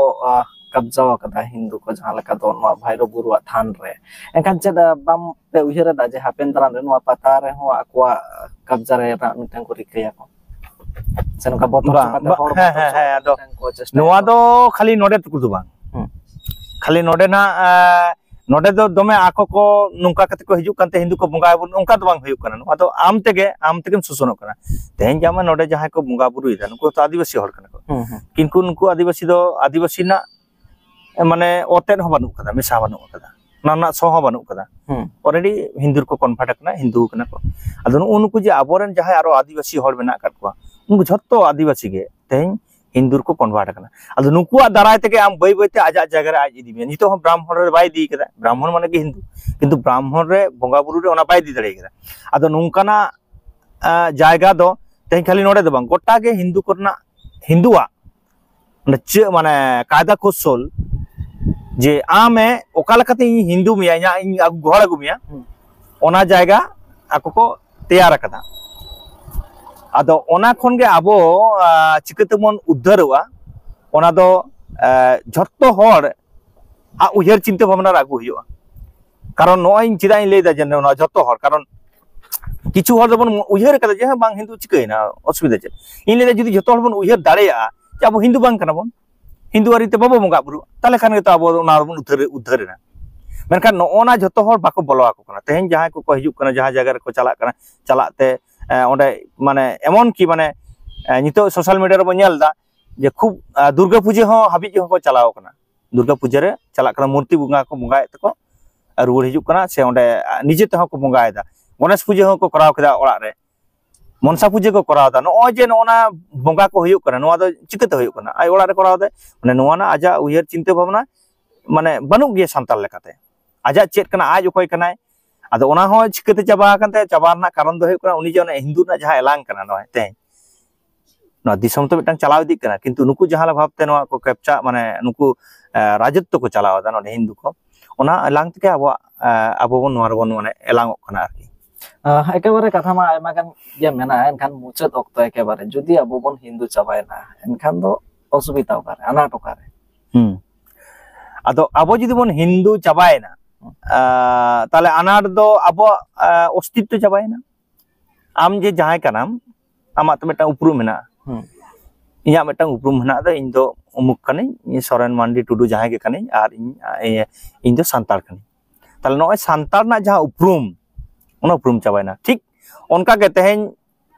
ᱠᱟᱵᱽᱡᱟ ᱟᱠᱟᱫᱟ ᱦᱤᱱᱫᱩ ᱠᱚ, ᱡᱟᱦᱟᱸ ᱞᱮᱠᱟ ᱫᱚ ᱱᱚᱣᱟ ᱵᱷᱟᱭᱨᱚ ᱵᱩᱨᱩᱣᱟᱜ ᱛᱷᱟᱱ ᱨᱮ, ᱮᱱᱠᱷᱟᱱ ᱪᱮᱫ ᱵᱟᱝ ᱯᱮ ᱩᱭᱦᱟᱹᱨ ᱮᱫᱟ ᱡᱮ ᱦᱟᱯᱮᱱ ᱫᱟᱨᱟᱢ ᱨᱮ ᱱᱚᱣᱟ ᱯᱟᱛᱟ ᱨᱮᱦᱚᱸ ᱟᱠᱚᱣᱟᱜ ᱠᱟᱵᱽᱡᱟ ᱨᱮᱱᱟᱜ ᱢᱤᱫᱴᱟᱝ ᱠᱚ ᱨᱤᱠᱟᱹᱭᱟᱠᱚ? ᱥᱮ ᱱᱚᱝᱠᱟ ᱵᱚᱛᱚᱨ ᱵᱟᱝ, ᱦᱚᱪᱚ ᱠᱟᱛᱮ ᱵᱟᱝ, ᱦᱚᱲ ᱦᱮᱸ, ᱵᱚᱛᱚᱨ ᱦᱮᱸ, ᱦᱚᱪᱚ ᱦᱮᱸ, ᱠᱟᱛᱮ ᱟᱫᱚ ᱢᱤᱫᱴᱟᱝ ᱠᱚ ᱪᱮᱥᱴᱟᱭᱟ? ᱱᱚᱣᱟ ᱫᱚ ᱠᱷᱟᱹᱞᱤ ᱱᱚᱰᱮ ᱴᱩᱠᱩ ᱫᱚ ᱵᱟᱝ᱾ ᱦᱩᱸ᱾ ᱠᱷᱟᱹᱞᱤ ᱱᱚᱰᱮ ᱱᱟᱜ, ᱮ, ᱱᱚᱰᱮ ᱫᱚ ᱫᱚᱢᱮ ᱟᱠᱚ ᱠᱚ ᱱᱚᱝᱠᱟ ᱠᱟᱛᱮ ᱠᱚ ᱦᱤᱡᱩᱜ ᱠᱟᱱᱛᱮ ᱦᱤᱱᱫᱩ ᱠᱚ ᱵᱚᱸᱜᱟ ᱟᱵᱚᱱ, ᱚᱱᱠᱟ ᱫᱚ ᱵᱟᱝ ᱦᱩᱭᱩᱜ ᱠᱟᱱᱟ᱾ ᱱᱚᱣᱟ ᱫᱚ ᱟᱢ ᱛᱮᱜᱮ, ᱟᱢ ᱛᱮᱜᱮᱢ ᱥᱳᱥᱚᱱᱚᱜ ᱠᱟᱱᱟ᱾ ᱛᱮᱦᱮᱧ ᱡᱮ ᱟᱢ ᱱᱚᱰᱮ ᱡᱟᱦᱟᱸᱭ ᱠᱚ ᱵᱚᱸᱜᱟ ᱵᱩᱨᱩᱭᱮᱫᱟ, ᱱᱩᱠᱩ ᱦᱚᱸᱛᱚ ᱟᱹᱫᱤᱵᱟᱹᱥᱤ ᱦᱚᱲ ᱠᱟᱱᱟ ᱠᱚ᱾ ᱦᱩᱸ, ᱦᱩᱸ᱾ ᱠᱤᱱᱛᱩ ᱱᱩᱠᱩ ᱟᱹᱫᱤᱵᱟᱹᱥᱤ ᱫᱚ ᱟᱹᱫᱤᱵᱟᱹᱥᱤ ᱨᱮᱱᱟᱜ, ᱮ, ᱢᱟᱱᱮ ᱚᱛᱮᱫ ᱦᱚᱸ ᱵᱟᱹᱱᱩᱜ ᱠᱟᱫᱟ, ᱢᱮᱥᱟ ᱵᱟᱹᱱᱩᱜ ᱠᱟᱫᱟ, ᱚᱱᱟ ᱨᱮᱱᱟᱜ ᱥᱚ ᱦᱚᱸ ᱵᱟᱹᱱᱩᱜ ᱠᱟᱫᱟ᱾ ᱦᱩᱸ᱾ Already ᱦᱤᱱᱫᱩ ᱨᱮᱠᱚ ᱠᱚᱱᱵᱷᱟᱨᱴ ᱟᱠᱟᱱᱟ, ᱦᱤᱱᱫᱩ ᱠᱟᱱᱟ ᱠᱚ᱾ ᱟᱫᱚ ᱱᱩᱜᱼᱩ ᱱᱩᱠᱩ ᱡᱮ ᱟᱵᱚᱨᱮᱱ ᱡᱟᱦᱟᱸᱭ ᱟᱨᱚ ᱟᱹᱫᱤᱵᱟᱹᱥᱤ ᱦᱚᱲ ᱢᱮᱱᱟᱜ ᱟᱠᱟᱫ ᱠᱚᱣᱟ, ᱩᱱᱠᱩ ᱡᱷᱚᱛᱚ ᱟᱹᱫᱤᱵᱟᱹᱥᱤ ᱜᱮ ᱛᱮᱦᱮᱧ ᱦᱤᱱᱫᱩ ᱨᱮᱠᱚ ᱠᱚᱱᱵᱷᱟᱨᱴ ᱟᱠᱟᱱᱟ᱾ ᱟᱫᱚ ᱱᱩᱠᱩᱣᱟᱜ ᱫᱟᱨᱟᱭ ᱛᱮᱜᱮ ᱟᱢ ᱵᱟᱹᱭ ᱵᱟᱹᱭᱛᱮ ᱟᱡᱟᱜ ᱡᱟᱭᱜᱟ ᱨᱮ ᱟᱡ ᱤᱫᱤ ᱢᱮᱭᱟ᱾ ᱱᱤᱛᱚᱜ ᱦᱚᱸ ᱵᱨᱟᱦᱢᱚᱬ ᱨᱮ ᱵᱟᱭ ᱤᱫᱤ ᱠᱟᱫᱟ, ᱵᱨᱟᱦᱢᱚᱬ ᱢᱟᱱᱮ ᱜᱮ ᱦᱤᱱᱫᱩ, ᱠᱤᱱᱛᱩ ᱵᱨᱟᱦᱢᱚᱬ ᱨᱮ ᱵᱚᱸᱜᱟ ᱵᱩᱨᱩ ᱨᱮ ᱚᱱᱟ ᱵᱟᱭ ᱤᱫᱤ ᱫᱟᱲᱮ ᱠᱟᱫᱟ᱾ ᱟᱫᱚ ᱱᱚᱝᱠᱟᱱᱟᱜ, ᱟ, ᱡᱟᱭᱜᱟ ᱫᱚ ᱛᱮᱦᱮᱧ ᱠᱷᱟᱹᱞᱤ ᱱᱚᱰᱮ ᱫᱚ ᱵᱟᱝ, ᱜᱚᱴᱟ ᱜᱮ ᱦᱤᱱᱫᱩ ᱠᱚᱨᱮᱱᱟᱜ, ᱦᱤᱱᱫᱩᱣᱟᱜ ᱚᱸᱰᱮ ᱪᱮᱫ ᱢᱟᱱᱮ ᱠᱟᱭᱫᱟ ᱠᱚᱣᱥᱚᱞ, ᱡᱮ ᱟᱢᱮ ᱚᱠᱟ ᱞᱮᱠᱟᱛᱮ ᱤᱧ ᱦᱤᱱᱫᱩ ᱢᱮᱭᱟ, ᱤᱧᱟᱜ ᱤᱧ ᱟᱹᱜᱩ, ᱜᱚᱦᱚᱲ ᱟᱹᱜᱩ ᱢᱮᱭᱟ, ᱦᱩᱸ᱾ ᱚᱱᱟ ᱡᱟᱭᱜᱟ ᱟᱠᱚ ᱠᱚ ᱛᱮᱭᱟᱨ ᱟᱠᱟᱫᱟ᱾ ᱟᱫᱚ ᱚᱱᱟ ᱠᱷᱚᱱ ᱜᱮ ᱟᱵᱚ, ᱟ, ᱪᱤᱠᱟᱹ ᱛᱮᱵᱚᱱ ᱩᱫᱽᱫᱷᱟᱹᱨᱚᱜᱼᱟ, ᱚᱱᱟ ᱫᱚ, ᱟ, ᱡᱷᱚᱛᱚ ᱦᱚᱲ ᱟᱜ ᱩᱭᱦᱟᱹᱨ ᱪᱤᱱᱛᱟᱹ ᱵᱷᱟᱵᱽᱱᱟ ᱨᱮ ᱟᱹᱜᱩ ᱦᱩᱭᱩᱜᱼᱟ᱾ ᱠᱟᱨᱚᱱ ᱱᱚᱜᱼᱚᱭ ᱤᱧ ᱪᱮᱫᱟᱜ ᱤᱧ ᱞᱟᱹᱭᱫᱟ ᱡᱮ ᱱᱚᱣᱟ ᱡᱷᱚᱛᱚ ᱦᱚᱲ, ᱠᱟᱨᱚᱱ ᱠᱤᱪᱷᱩ ᱦᱚᱲ ᱫᱚᱵᱚᱱ ᱩᱭᱦᱟᱹᱨ ᱠᱟᱫᱟ ᱡᱮ ᱦᱮᱸ ᱵᱟᱝ ᱦᱤᱱᱫᱩ ᱪᱤᱠᱟᱹᱭᱮᱱᱟ, ᱚᱥᱩᱵᱤᱫᱷᱟ ᱪᱮᱫ? ᱤᱧ ᱞᱟᱹᱭᱫᱟ ᱡᱩᱫᱤ ᱡᱷᱚᱛᱚ ᱦᱚᱲ ᱵᱚᱱ ᱩᱭᱦᱟᱹᱨ ᱫᱟᱲᱮᱭᱟᱜᱼᱟ ᱡᱮ ᱟᱵᱚ ᱦᱤᱱᱫᱩ ᱵᱟᱝ ᱠᱟᱱᱟ ᱵᱚᱱ, ᱦᱤᱱᱫᱩ ᱟᱹᱨᱤ ᱛᱮ ᱵᱟᱵᱚ ᱵᱚᱸᱜᱟ ᱵᱩᱨᱩᱜᱼᱟ, ᱛᱟᱦᱚᱞᱮ ᱠᱷᱟᱱ ᱜᱮᱛᱚ ᱟᱵᱚ ᱚᱱᱟ ᱨᱮᱵᱚᱱ ᱩᱫᱽᱫᱷᱟᱹᱨ, ᱩᱫᱽᱫᱷᱟᱹᱨ ᱮᱱᱟ᱾ ᱢᱮᱱᱠᱷᱟᱱ ᱱᱚᱜᱼᱚ ᱱᱟ ᱡᱷᱚᱛᱚ ᱦᱚᱲ ᱵᱟᱠᱚ ᱵᱚᱞᱚ ᱟᱠᱚ ᱠᱟᱱᱟ᱾ ᱛᱮᱦᱮᱧ ᱡᱟᱦᱟᱸᱭ ᱠᱚᱠᱚ ᱦᱤᱡᱩᱜ ᱠᱟᱱᱟ, ᱡᱟᱦᱟᱸ ᱡᱟᱭᱜᱟ ᱨᱮᱠᱚ ᱪᱟᱞᱟᱜ ᱠᱟᱱᱟ, ᱪᱟᱞᱟᱜ ᱛᱮ, ᱮ, ᱚᱸᱰᱮ ᱢᱟᱱᱮ ᱮᱢᱚᱱ ᱠᱤ ᱢᱟᱱᱮ, ᱮ, ᱱᱤᱛᱚᱜ ᱥᱳᱥᱟᱞ ᱢᱤᱰᱤᱭᱟ ᱨᱮᱵᱚᱱ ᱧᱮᱞ ᱮᱫᱟ ᱡᱮ ᱠᱷᱩᱵ, ᱮ, ᱫᱩᱨᱜᱟᱹ ᱯᱩᱡᱟᱹ ᱦᱚᱸ ᱦᱟᱹᱵᱤᱡ ᱦᱚᱸᱠᱚ ᱪᱟᱞᱟᱣ ᱠᱟᱱᱟ᱾ ᱫᱩᱨᱜᱟ ᱯᱩᱡᱟᱹ ᱨᱮ ᱪᱟᱞᱟᱜ ᱠᱟᱱᱟ, ᱢᱩᱨᱛᱤ ᱵᱚᱸᱜᱟ ᱠᱚ ᱵᱚᱸᱜᱟᱭᱮᱫ ᱛᱮᱠᱚ ᱨᱩᱣᱟᱹᱲ ᱦᱤᱡᱩᱜ ᱠᱟᱱᱟ, ᱥᱮ ᱚᱸᱰᱮ ᱱᱤᱡᱮ ᱛᱮᱦᱚᱸ ᱠᱚ ᱵᱚᱸᱜᱟᱭᱮᱫᱟ᱾ ᱜᱚᱱᱮᱥ ᱯᱩᱡᱟᱹ ᱦᱚᱸᱠᱚ ᱠᱚᱨᱟᱣ ᱠᱮᱫᱟ ᱚᱲᱟᱜ ᱨᱮ, ᱢᱚᱱᱥᱟ ᱯᱩᱡᱟᱹ ᱠᱚ ᱠᱚᱨᱟᱣ ᱮᱫᱟ᱾ ᱱᱚᱜᱼᱚᱭ ᱡᱮ ᱱᱚᱜᱼᱚ ᱱᱟ ᱵᱚᱸᱜᱟ ᱠᱚ ᱦᱩᱭᱩᱜ ᱠᱟᱱᱟ, ᱱᱚᱣᱟ ᱫᱚ ᱪᱤᱠᱟᱹᱛᱮ ᱦᱩᱭᱩᱜ ᱠᱟᱱᱟ? ᱟᱡ ᱚᱲᱟᱜ ᱨᱮ ᱠᱚᱨᱟᱣ ᱮᱫᱟᱭ᱾ ᱢᱟᱱᱮ ᱱᱚᱣᱟ ᱨᱮᱱᱟᱜ ᱟᱡᱟᱜ ᱩᱭᱦᱟᱹᱨ ᱪᱤᱱᱛᱟᱹ ᱵᱷᱟᱵᱽᱱᱟ ᱢᱟᱱᱮ ᱵᱟᱹᱱᱩᱜ ᱜᱮᱭᱟ ᱥᱟᱱᱛᱟᱲ ᱞᱮᱠᱟᱛᱮ᱾ ᱟᱡᱟᱜ ᱪᱮᱫ ᱠᱟᱱᱟ, ᱟᱡ ᱚᱠᱚᱭ ᱠᱟᱱᱟᱭ, ᱟᱫᱚ ᱚᱱᱟ ᱦᱚᱸ ᱪᱤᱠᱟᱹᱛᱮ ᱪᱟᱵᱟ ᱟᱠᱟᱱ ᱛᱟᱭᱟ? ᱪᱟᱵᱟ ᱨᱮᱱᱟᱜ ᱠᱟᱨᱚᱱ ᱫᱚ ᱦᱩᱭᱩᱜ ᱠᱟᱱᱟ, ᱩᱱᱤ ᱡᱮ ᱚᱱᱟ ᱦᱤᱱᱫᱩ ᱨᱮᱱᱟᱜ ᱡᱟᱦᱟᱸ ᱮᱞᱟᱝ ᱠᱟᱱᱟ ᱱᱚᱜᱼᱚᱭ ᱛᱮᱦᱮᱧ, ᱱᱚᱣᱟ ᱫᱤᱥᱚᱢ ᱛᱚ ᱢᱤᱫᱴᱟᱝ ᱪᱟᱞᱟᱣ ᱤᱫᱤᱜ ᱠᱟᱱᱟ, ᱠᱤᱱᱛᱩ ᱱᱩᱠᱩ ᱡᱟᱦᱟᱸ ᱞᱮᱠᱟ ᱵᱷᱟᱵᱽᱛᱮ ᱱᱚᱣᱟ ᱠᱚ ᱠᱮᱯᱪᱟ, ᱢᱟᱱᱮ ᱱᱩᱠᱩ, ᱮ, ᱨᱟᱡᱚᱛᱛᱚ ᱠᱚ ᱪᱟᱞᱟᱣ ᱮᱫᱟ ᱱᱚᱰᱮ ᱦᱤᱱᱫᱩ ᱠᱚ, ᱚᱱᱟ ᱮᱞᱟᱝ ᱛᱮᱜᱮ ᱟᱵᱚᱣᱟᱜ, ᱮ, ᱟᱵᱚ ᱵᱚᱱ ᱱᱚᱣᱟ ᱨᱮᱵᱚᱱ ᱢᱟᱱᱮ ᱮᱞᱟᱝᱚᱜ ᱠᱟᱱᱟ ᱟᱨᱠᱤ᱾ ᱟᱦ, ᱮᱠᱮᱵᱟᱨᱮ ᱠᱟᱛᱷᱟ ᱢᱟ ᱟᱭᱢᱟ ᱜᱟᱱ ᱜᱮ ᱢᱮᱱᱟᱜᱼᱟ, ᱮᱱᱠᱷᱟᱱ ᱢᱩᱪᱟᱹᱫ ᱚᱠᱛᱚ ᱮᱠᱮᱵᱟᱨᱮ ᱡᱩᱫᱤ ᱟᱵᱚ ᱵᱚᱱ ᱦᱤᱱᱫᱩ ᱪᱟᱵᱟᱭᱮᱱᱟ, ᱮᱱᱠᱷᱟᱱ ᱫᱚ ᱚᱥᱩᱵᱤᱫᱷᱟ ᱚᱠᱟᱨᱮ, ᱟᱱᱟᱴ ᱚᱠᱟᱨᱮ? ᱦᱩᱸ᱾ ᱟᱫᱚ ᱟᱵᱚ ᱡᱩᱫᱤ ᱵᱚᱱ ᱦᱤᱱᱫᱩ ᱪᱟᱵᱟᱭᱮᱱᱟ, ᱟ, ᱛᱟᱦᱞᱮ ᱟᱱᱟᱴ ᱫᱚ ᱟᱵᱚᱣᱟᱜ, ᱟ, ᱚᱥᱛᱤᱛᱛᱚ ᱪᱟᱵᱟᱭᱮᱱᱟ᱾ ᱟᱢ ᱡᱮ ᱡᱟᱦᱟᱸᱭ ᱠᱟᱱᱟᱢ, ᱟᱢᱟᱜ ᱛᱚ ᱢᱤᱫᱴᱟᱝ ᱩᱯᱨᱩᱢ ᱢᱮᱱᱟᱜᱼᱟ᱾ ᱦᱩᱸ᱾ ᱤᱧᱟᱹᱜ ᱢᱤᱫᱴᱟᱝ ᱩᱯᱨᱩᱢ ᱢᱮᱱᱟᱜ ᱫᱚ, ᱤᱧ ᱫᱚ ᱩᱢᱩᱠ ᱠᱟᱹᱱᱟᱹᱧ, ᱤᱧ ᱥᱚᱨᱮᱱ ᱢᱟᱱᱰᱤ ᱴᱩᱰᱩ ᱡᱟᱦᱟᱸᱭ ᱜᱮ ᱠᱟᱹᱱᱟᱹᱧ, ᱟᱨ ᱤᱧ, ᱤᱧ ᱫᱚ ᱥᱟᱱᱛᱟᱲ ᱠᱟᱹᱱᱟᱹᱧ᱾ ᱛᱟᱦᱞᱮ ᱱᱚᱜᱼᱚᱭ ᱥᱟᱱᱛᱟᱲ ᱨᱮᱱᱟᱜ ᱡᱟᱦᱟᱸ ᱩᱯᱨᱩᱢ, ᱚᱱᱟ ᱩᱯᱨᱩᱢ ᱪᱟᱵᱟᱭᱮᱱᱟ᱾ ᱴᱷᱤᱠ ᱚᱱᱠᱟ ᱜᱮ ᱛᱮᱦᱮᱧ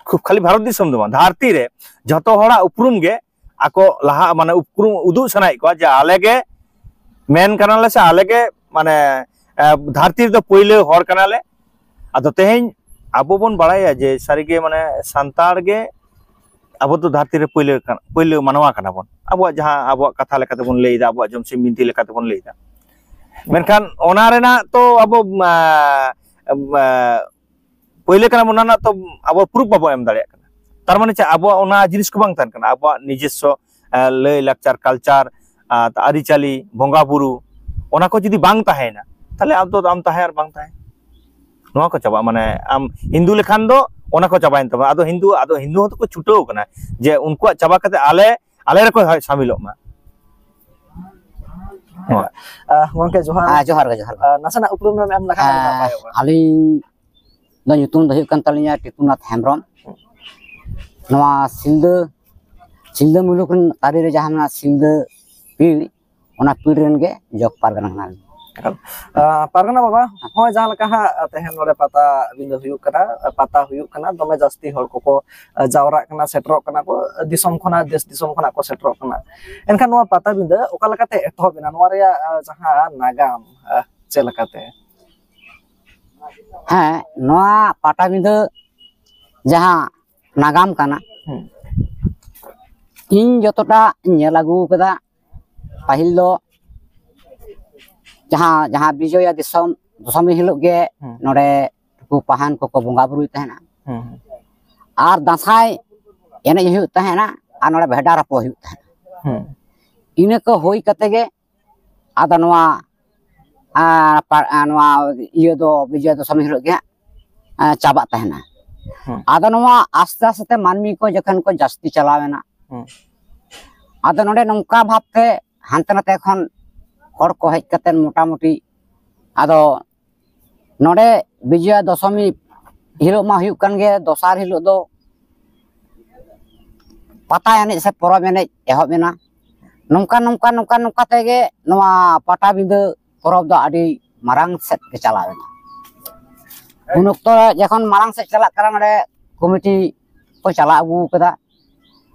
ᱠᱷᱩᱵ ᱠᱷᱟᱹᱞᱤ ᱵᱷᱟᱨᱚᱛ ᱫᱤᱥᱚᱢ ᱫᱚ ᱵᱟᱝ, ᱫᱷᱟᱹᱨᱛᱤ ᱨᱮ ᱡᱷᱚᱛᱚ ᱦᱚᱲᱟᱜ ᱩᱯᱨᱩᱢ ᱜᱮ ᱟᱠᱚ ᱞᱟᱦᱟ, ᱢᱟᱱᱮ ᱩᱯᱨᱩᱢ ᱩᱫᱩᱜ ᱥᱟᱱᱟᱭᱮᱫ ᱠᱚᱣᱟ ᱡᱮ ᱟᱞᱮ ᱜᱮ ᱢᱮᱱ ᱠᱟᱱᱟᱞᱮ ᱥᱮ ᱟᱞᱮ ᱜᱮ, ᱢᱟᱱᱮ, ᱮ, ᱫᱷᱟᱹᱨᱛᱤ ᱨᱮᱫᱚ ᱯᱳᱭᱞᱳ ᱦᱚᱲ ᱠᱟᱱᱟᱞᱮ᱾ ᱟᱫᱚ ᱛᱮᱦᱮᱧ ᱟᱵᱚ ᱵᱚᱱ ᱵᱟᱲᱟᱭᱟ ᱡᱮ ᱥᱟᱹᱨᱤᱜᱮ, ᱢᱟᱱᱮ, ᱥᱟᱱᱛᱟᱲ ᱜᱮ ᱟᱵᱚ ᱫᱚ ᱫᱷᱟᱹᱨᱛᱤ ᱨᱮ ᱯᱳᱭᱞᱳ ᱠᱟᱱ-, ᱯᱳᱭᱞᱳ ᱢᱟᱱᱣᱟ ᱠᱟᱱᱟ ᱵᱚᱱ᱾ ᱟᱵᱚᱣᱟᱜ ᱡᱟᱦᱟᱸ ᱟᱵᱚᱣᱟᱜ ᱠᱟᱛᱷᱟ ᱞᱮᱠᱟᱛᱮ ᱵᱚᱱ ᱞᱟᱹᱭᱫᱟ, ᱟᱵᱚᱣᱟᱜ ᱡᱚᱢᱥᱤᱢ ᱵᱤᱱᱛᱤ ᱞᱮᱠᱟᱛᱮ ᱵᱚᱱ ᱞᱟᱹᱭᱫᱟ᱾ ᱢᱮᱱᱠᱷᱟᱱ ᱚᱱᱟ ᱨᱮᱱᱟᱜ ᱛᱚ ᱟᱵᱚ, ᱟ, ᱟ, ᱯᱳᱭᱞᱳ ᱠᱟᱱᱟ ᱵᱚᱱ, ᱚᱱᱟ ᱨᱮᱱᱟᱜ ᱛᱚ ᱟᱵᱚ ᱯᱨᱩᱯ ᱵᱟᱵᱚ ᱮᱢ ᱫᱟᱲᱮᱭᱟᱜ ᱠᱟᱱᱟ᱾ ᱛᱟᱨ ᱢᱟᱱᱮ ᱪᱮᱫ? ᱟᱵᱚᱣᱟᱜ ᱚᱱᱟ ᱡᱤᱱᱤᱥ ᱠᱚ ᱵᱟᱝ ᱛᱟᱦᱮᱱ ᱠᱟᱱᱟ, ᱟᱵᱚᱣᱟᱜ ᱱᱤᱡᱮᱥᱥᱚ, ᱟ, ᱞᱟᱹᱭ ᱞᱟᱠᱪᱟᱨ, ᱠᱟᱞᱪᱟᱨ, ᱟ, ᱟᱹᱨᱤᱪᱟᱹᱞᱤ, ᱵᱚᱸᱜᱟ ᱵᱩᱨᱩ, ᱚᱱᱟ ᱠᱚ ᱡᱩᱫᱤ ᱵᱟᱝ ᱛᱟᱦᱮᱸᱭᱮᱱᱟ, ᱛᱟᱦᱞᱮ ᱟᱢ ᱫᱚ ᱟᱢ ᱛᱟᱦᱮᱸ ᱟᱨ ᱵᱟᱝ ᱛᱟᱦᱮᱸ, ᱱᱚᱣᱟ ᱠᱚ ᱪᱟᱵᱟᱜᱼᱟ᱾ ᱢᱟᱱᱮ ᱟᱢ ᱦᱤᱱᱫᱩ ᱞᱮᱠᱷᱟᱱ ᱫᱚ ᱚᱱᱟ ᱠᱚ ᱪᱟᱵᱟᱭᱮᱱ ᱛᱟᱢᱟ᱾ ᱟᱫᱚ ᱦᱤᱱᱫᱩ, ᱟᱫᱚ ᱦᱤᱱᱫᱩ ᱦᱚᱸᱛᱚ ᱠᱚ ᱪᱷᱩᱴᱟᱹᱣ ᱠᱟᱱᱟ ᱡᱮ ᱩᱱᱠᱩᱣᱟᱜ ᱪᱟᱵᱟ ᱠᱟᱛᱮ ᱟᱞᱮ, ᱟᱞᱮ ᱨᱮᱠᱚ ᱥᱟᱢᱤᱞᱚᱜ ᱢᱟ᱾ ᱱᱚᱣᱟ᱾ ᱟᱦ, ᱜᱚᱢᱠᱮ, ᱡᱚᱦᱟᱨ᱾ ᱦᱮᱸ, ᱡᱚᱦᱟᱨ ᱜᱮ, ᱡᱚᱦᱟᱨ ᱜᱮ᱾ ᱟᱦ, ᱱᱟᱥᱮᱱᱟᱜ ᱩᱯᱨᱩᱢ ᱮᱢ ᱞᱮᱠᱷᱟᱱ ᱟᱹᱰᱤ ᱦᱮᱸ, ᱱᱟᱯᱟᱭᱚᱜᱼᱟ᱾ ᱟᱹᱞᱤᱧ ᱫᱚ ᱧᱩᱛᱩᱢ ᱫᱚ ᱦᱩᱭᱩᱜ ᱠᱟᱱ ᱛᱟᱹᱞᱤᱧᱟ ᱴᱤᱯᱩᱱᱟᱛᱷ ᱦᱮᱢᱵᱨᱚᱢ᱾ ᱱᱚᱣᱟ ᱥᱤᱞᱫᱟᱹ, ᱥᱤᱞᱫᱟᱹ ᱢᱩᱞᱩᱠ ᱨᱮᱱ ᱛᱟᱹᱨᱤ ᱨᱮ ᱡᱟᱦᱟᱸ ᱢᱮᱱᱟᱜᱼᱟ, ᱥᱤᱞᱫᱟᱹ ᱯᱤᱲ, ᱚᱱᱟ ᱯᱤᱲ ᱨᱮᱱ ᱜᱮ ᱡᱚᱜᱽ ᱯᱟᱨᱜᱟᱱᱟ ᱠᱟᱱᱟᱞᱤᱧ᱾ ᱟᱦ, ᱯᱟᱨᱜᱟᱱᱟ ᱵᱟᱵᱟ, ᱦᱚᱸᱜᱼᱚᱭ ᱡᱟᱦᱟᱸ ᱞᱮᱠᱟ ᱦᱟᱸᱜ ᱛᱮᱦᱮᱧ ᱱᱚᱰᱮ ᱯᱟᱛᱟ ᱵᱤᱸᱫᱟᱹ ᱦᱩᱭᱩᱜ ᱠᱟᱱᱟ, ᱯᱟᱛᱟ ᱦᱩᱭᱩᱜ ᱠᱟᱱᱟ, ᱫᱚᱢᱮ ᱡᱟᱹᱥᱛᱤ ᱦᱚᱲ ᱠᱚᱠᱚ ᱡᱟᱣᱨᱟᱜ ᱠᱟᱱᱟ, ᱥᱮᱴᱮᱨᱚᱜ ᱠᱟᱱᱟ ᱠᱚ, ᱫᱤᱥᱚᱢ ᱠᱷᱚᱱᱟᱜ, ᱫᱮᱥ ᱫᱤᱥᱚᱢ ᱠᱷᱚᱱᱟᱜ ᱠᱚ ᱥᱮᱴᱮᱨᱚᱜ ᱠᱟᱱᱟ᱾ ᱮᱱᱠᱷᱟᱱ ᱱᱚᱣᱟ ᱯᱟᱛᱟ ᱵᱤᱸᱫᱟᱹ ᱚᱠᱟ ᱞᱮᱠᱟᱛᱮ ᱮᱛᱚᱦᱚᱵ ᱮᱱᱟ? ᱱᱚᱣᱟ ᱨᱮᱭᱟᱜ, ᱟᱦ, ᱡᱟᱦᱟᱸ ᱱᱟᱜᱟᱢ, ᱟᱦ, ᱪᱮᱫ ᱞᱮᱠᱟᱛᱮ? ᱦᱮᱸ, ᱱᱚᱣᱟ ᱯᱟᱴᱟᱵᱤᱸᱫᱟᱹ ᱡᱟᱦᱟᱸ ᱱᱟᱜᱟᱢ ᱠᱟᱱᱟ, ᱦᱩᱸ᱾ ᱤᱧ ᱡᱚᱛᱚᱴᱟ ᱧᱮᱞ ᱟᱹᱜᱩ ᱠᱟᱫᱟ, ᱯᱟᱹᱦᱤᱞ ᱫᱚ ᱡᱟᱦᱟᱸ, ᱡᱟᱦᱟᱸ ᱵᱤᱡᱚᱭᱟ ᱫᱤᱥᱚᱢ ᱫᱚᱥᱚᱢᱤ ᱦᱤᱞᱳᱜ ᱜᱮ ᱦᱩᱸ᱾ ᱱᱚᱰᱮ ᱱᱩᱠᱩ ᱯᱟᱦᱟᱱ ᱠᱚᱠᱚ ᱵᱚᱸᱜᱟ ᱵᱩᱨᱩᱭ ᱛᱟᱦᱮᱱᱟ᱾ ᱦᱩᱸ᱾ ᱟᱨ ᱫᱟᱸᱥᱟᱭ ᱮᱱᱮᱡ ᱦᱩᱭᱩᱜ ᱛᱟᱦᱮᱱᱟ, ᱟᱨ ᱱᱚᱰᱮ ᱵᱷᱮᱰᱟ ᱨᱟᱯᱚ ᱦᱩᱭᱩᱜ ᱛᱟᱦᱮᱱᱟ᱾ ᱦᱩᱸ᱾ ᱤᱱᱟᱹ ᱠᱚ ᱦᱩᱭ ᱠᱟᱛᱮ ᱜᱮ ᱟᱫᱚ ᱱᱚᱣᱟ, ᱟᱨ, ᱯᱟ-, ᱟᱨ ᱱᱚᱣᱟ ᱤᱭᱟᱹ ᱫᱚ ᱵᱤᱡᱚᱭᱟ ᱫᱚᱥᱚᱢᱤ ᱦᱤᱞᱳᱜ ᱜᱮ ᱦᱟᱸᱜ, ᱟᱨ, ᱪᱟᱵᱟᱜ ᱛᱟᱦᱮᱱᱟ᱾ ᱦᱩᱸ᱾ ᱟᱫᱚ ᱱᱚᱣᱟ ᱟᱥᱛᱮ ᱟᱥᱛᱮ ᱛᱮ ᱢᱟᱹᱱᱢᱤ ᱠᱚ ᱡᱚᱠᱷᱚᱱ ᱠᱚ ᱡᱟᱹᱥᱛᱤ ᱪᱟᱞᱟᱣ ᱮᱱᱟ, ᱦᱩᱸ᱾ ᱟᱫᱚ ᱱᱚᱰᱮ ᱱᱚᱝᱠᱟ ᱵᱷᱟᱵᱽᱛᱮ ᱦᱟᱱᱛᱮ ᱱᱟᱛᱮ ᱠᱷᱚᱱ ᱦᱚᱲ ᱠᱚ ᱦᱮᱡ ᱠᱟᱛᱮ ᱢᱚᱴᱟᱢᱩᱴᱤ ᱟᱫᱚ ᱱᱚᱰᱮ ᱵᱤᱡᱚᱭᱟ ᱫᱚᱥᱚᱢᱤ ᱦᱤᱞᱳᱜ ᱢᱟ ᱦᱩᱭᱩᱜ ᱠᱟᱱ ᱜᱮ, ᱫᱚᱥᱟᱨ ᱦᱤᱞᱳᱜ ᱫᱚ ᱯᱟᱛᱟ ᱮᱱᱮᱡ ᱥᱮ ᱯᱚᱨᱚᱵᱽ ᱮᱱᱮᱡ ᱮᱦᱚᱵ ᱮᱱᱟ᱾ ᱱᱚᱝᱠᱟ, ᱱᱚᱝᱠᱟ, ᱱᱚᱝᱠᱟ, ᱱᱚᱝᱠᱟ ᱛᱮᱜᱮ ᱱᱚᱣᱟ ᱯᱟᱴᱟᱵᱤᱸᱫᱟᱹ ᱯᱚᱨᱚᱵᱽ ᱫᱚ ᱟᱹᱰᱤ ᱢᱟᱨᱟᱝ ᱥᱮᱫ ᱜᱮ ᱪᱟᱞᱟᱣ ᱮᱱᱟ᱾ ᱩᱱ ᱚᱠᱛᱚ ᱡᱚᱠᱷᱚᱱ ᱢᱟᱨᱟᱝ ᱥᱮᱫ ᱪᱟᱞᱟᱜ ᱠᱟᱱᱟ, ᱱᱚᱰᱮ ᱠᱚᱢᱤᱴᱤ ᱠᱚ ᱪᱟᱞᱟᱣ ᱟᱹᱜᱩ ᱠᱟᱫᱟ᱾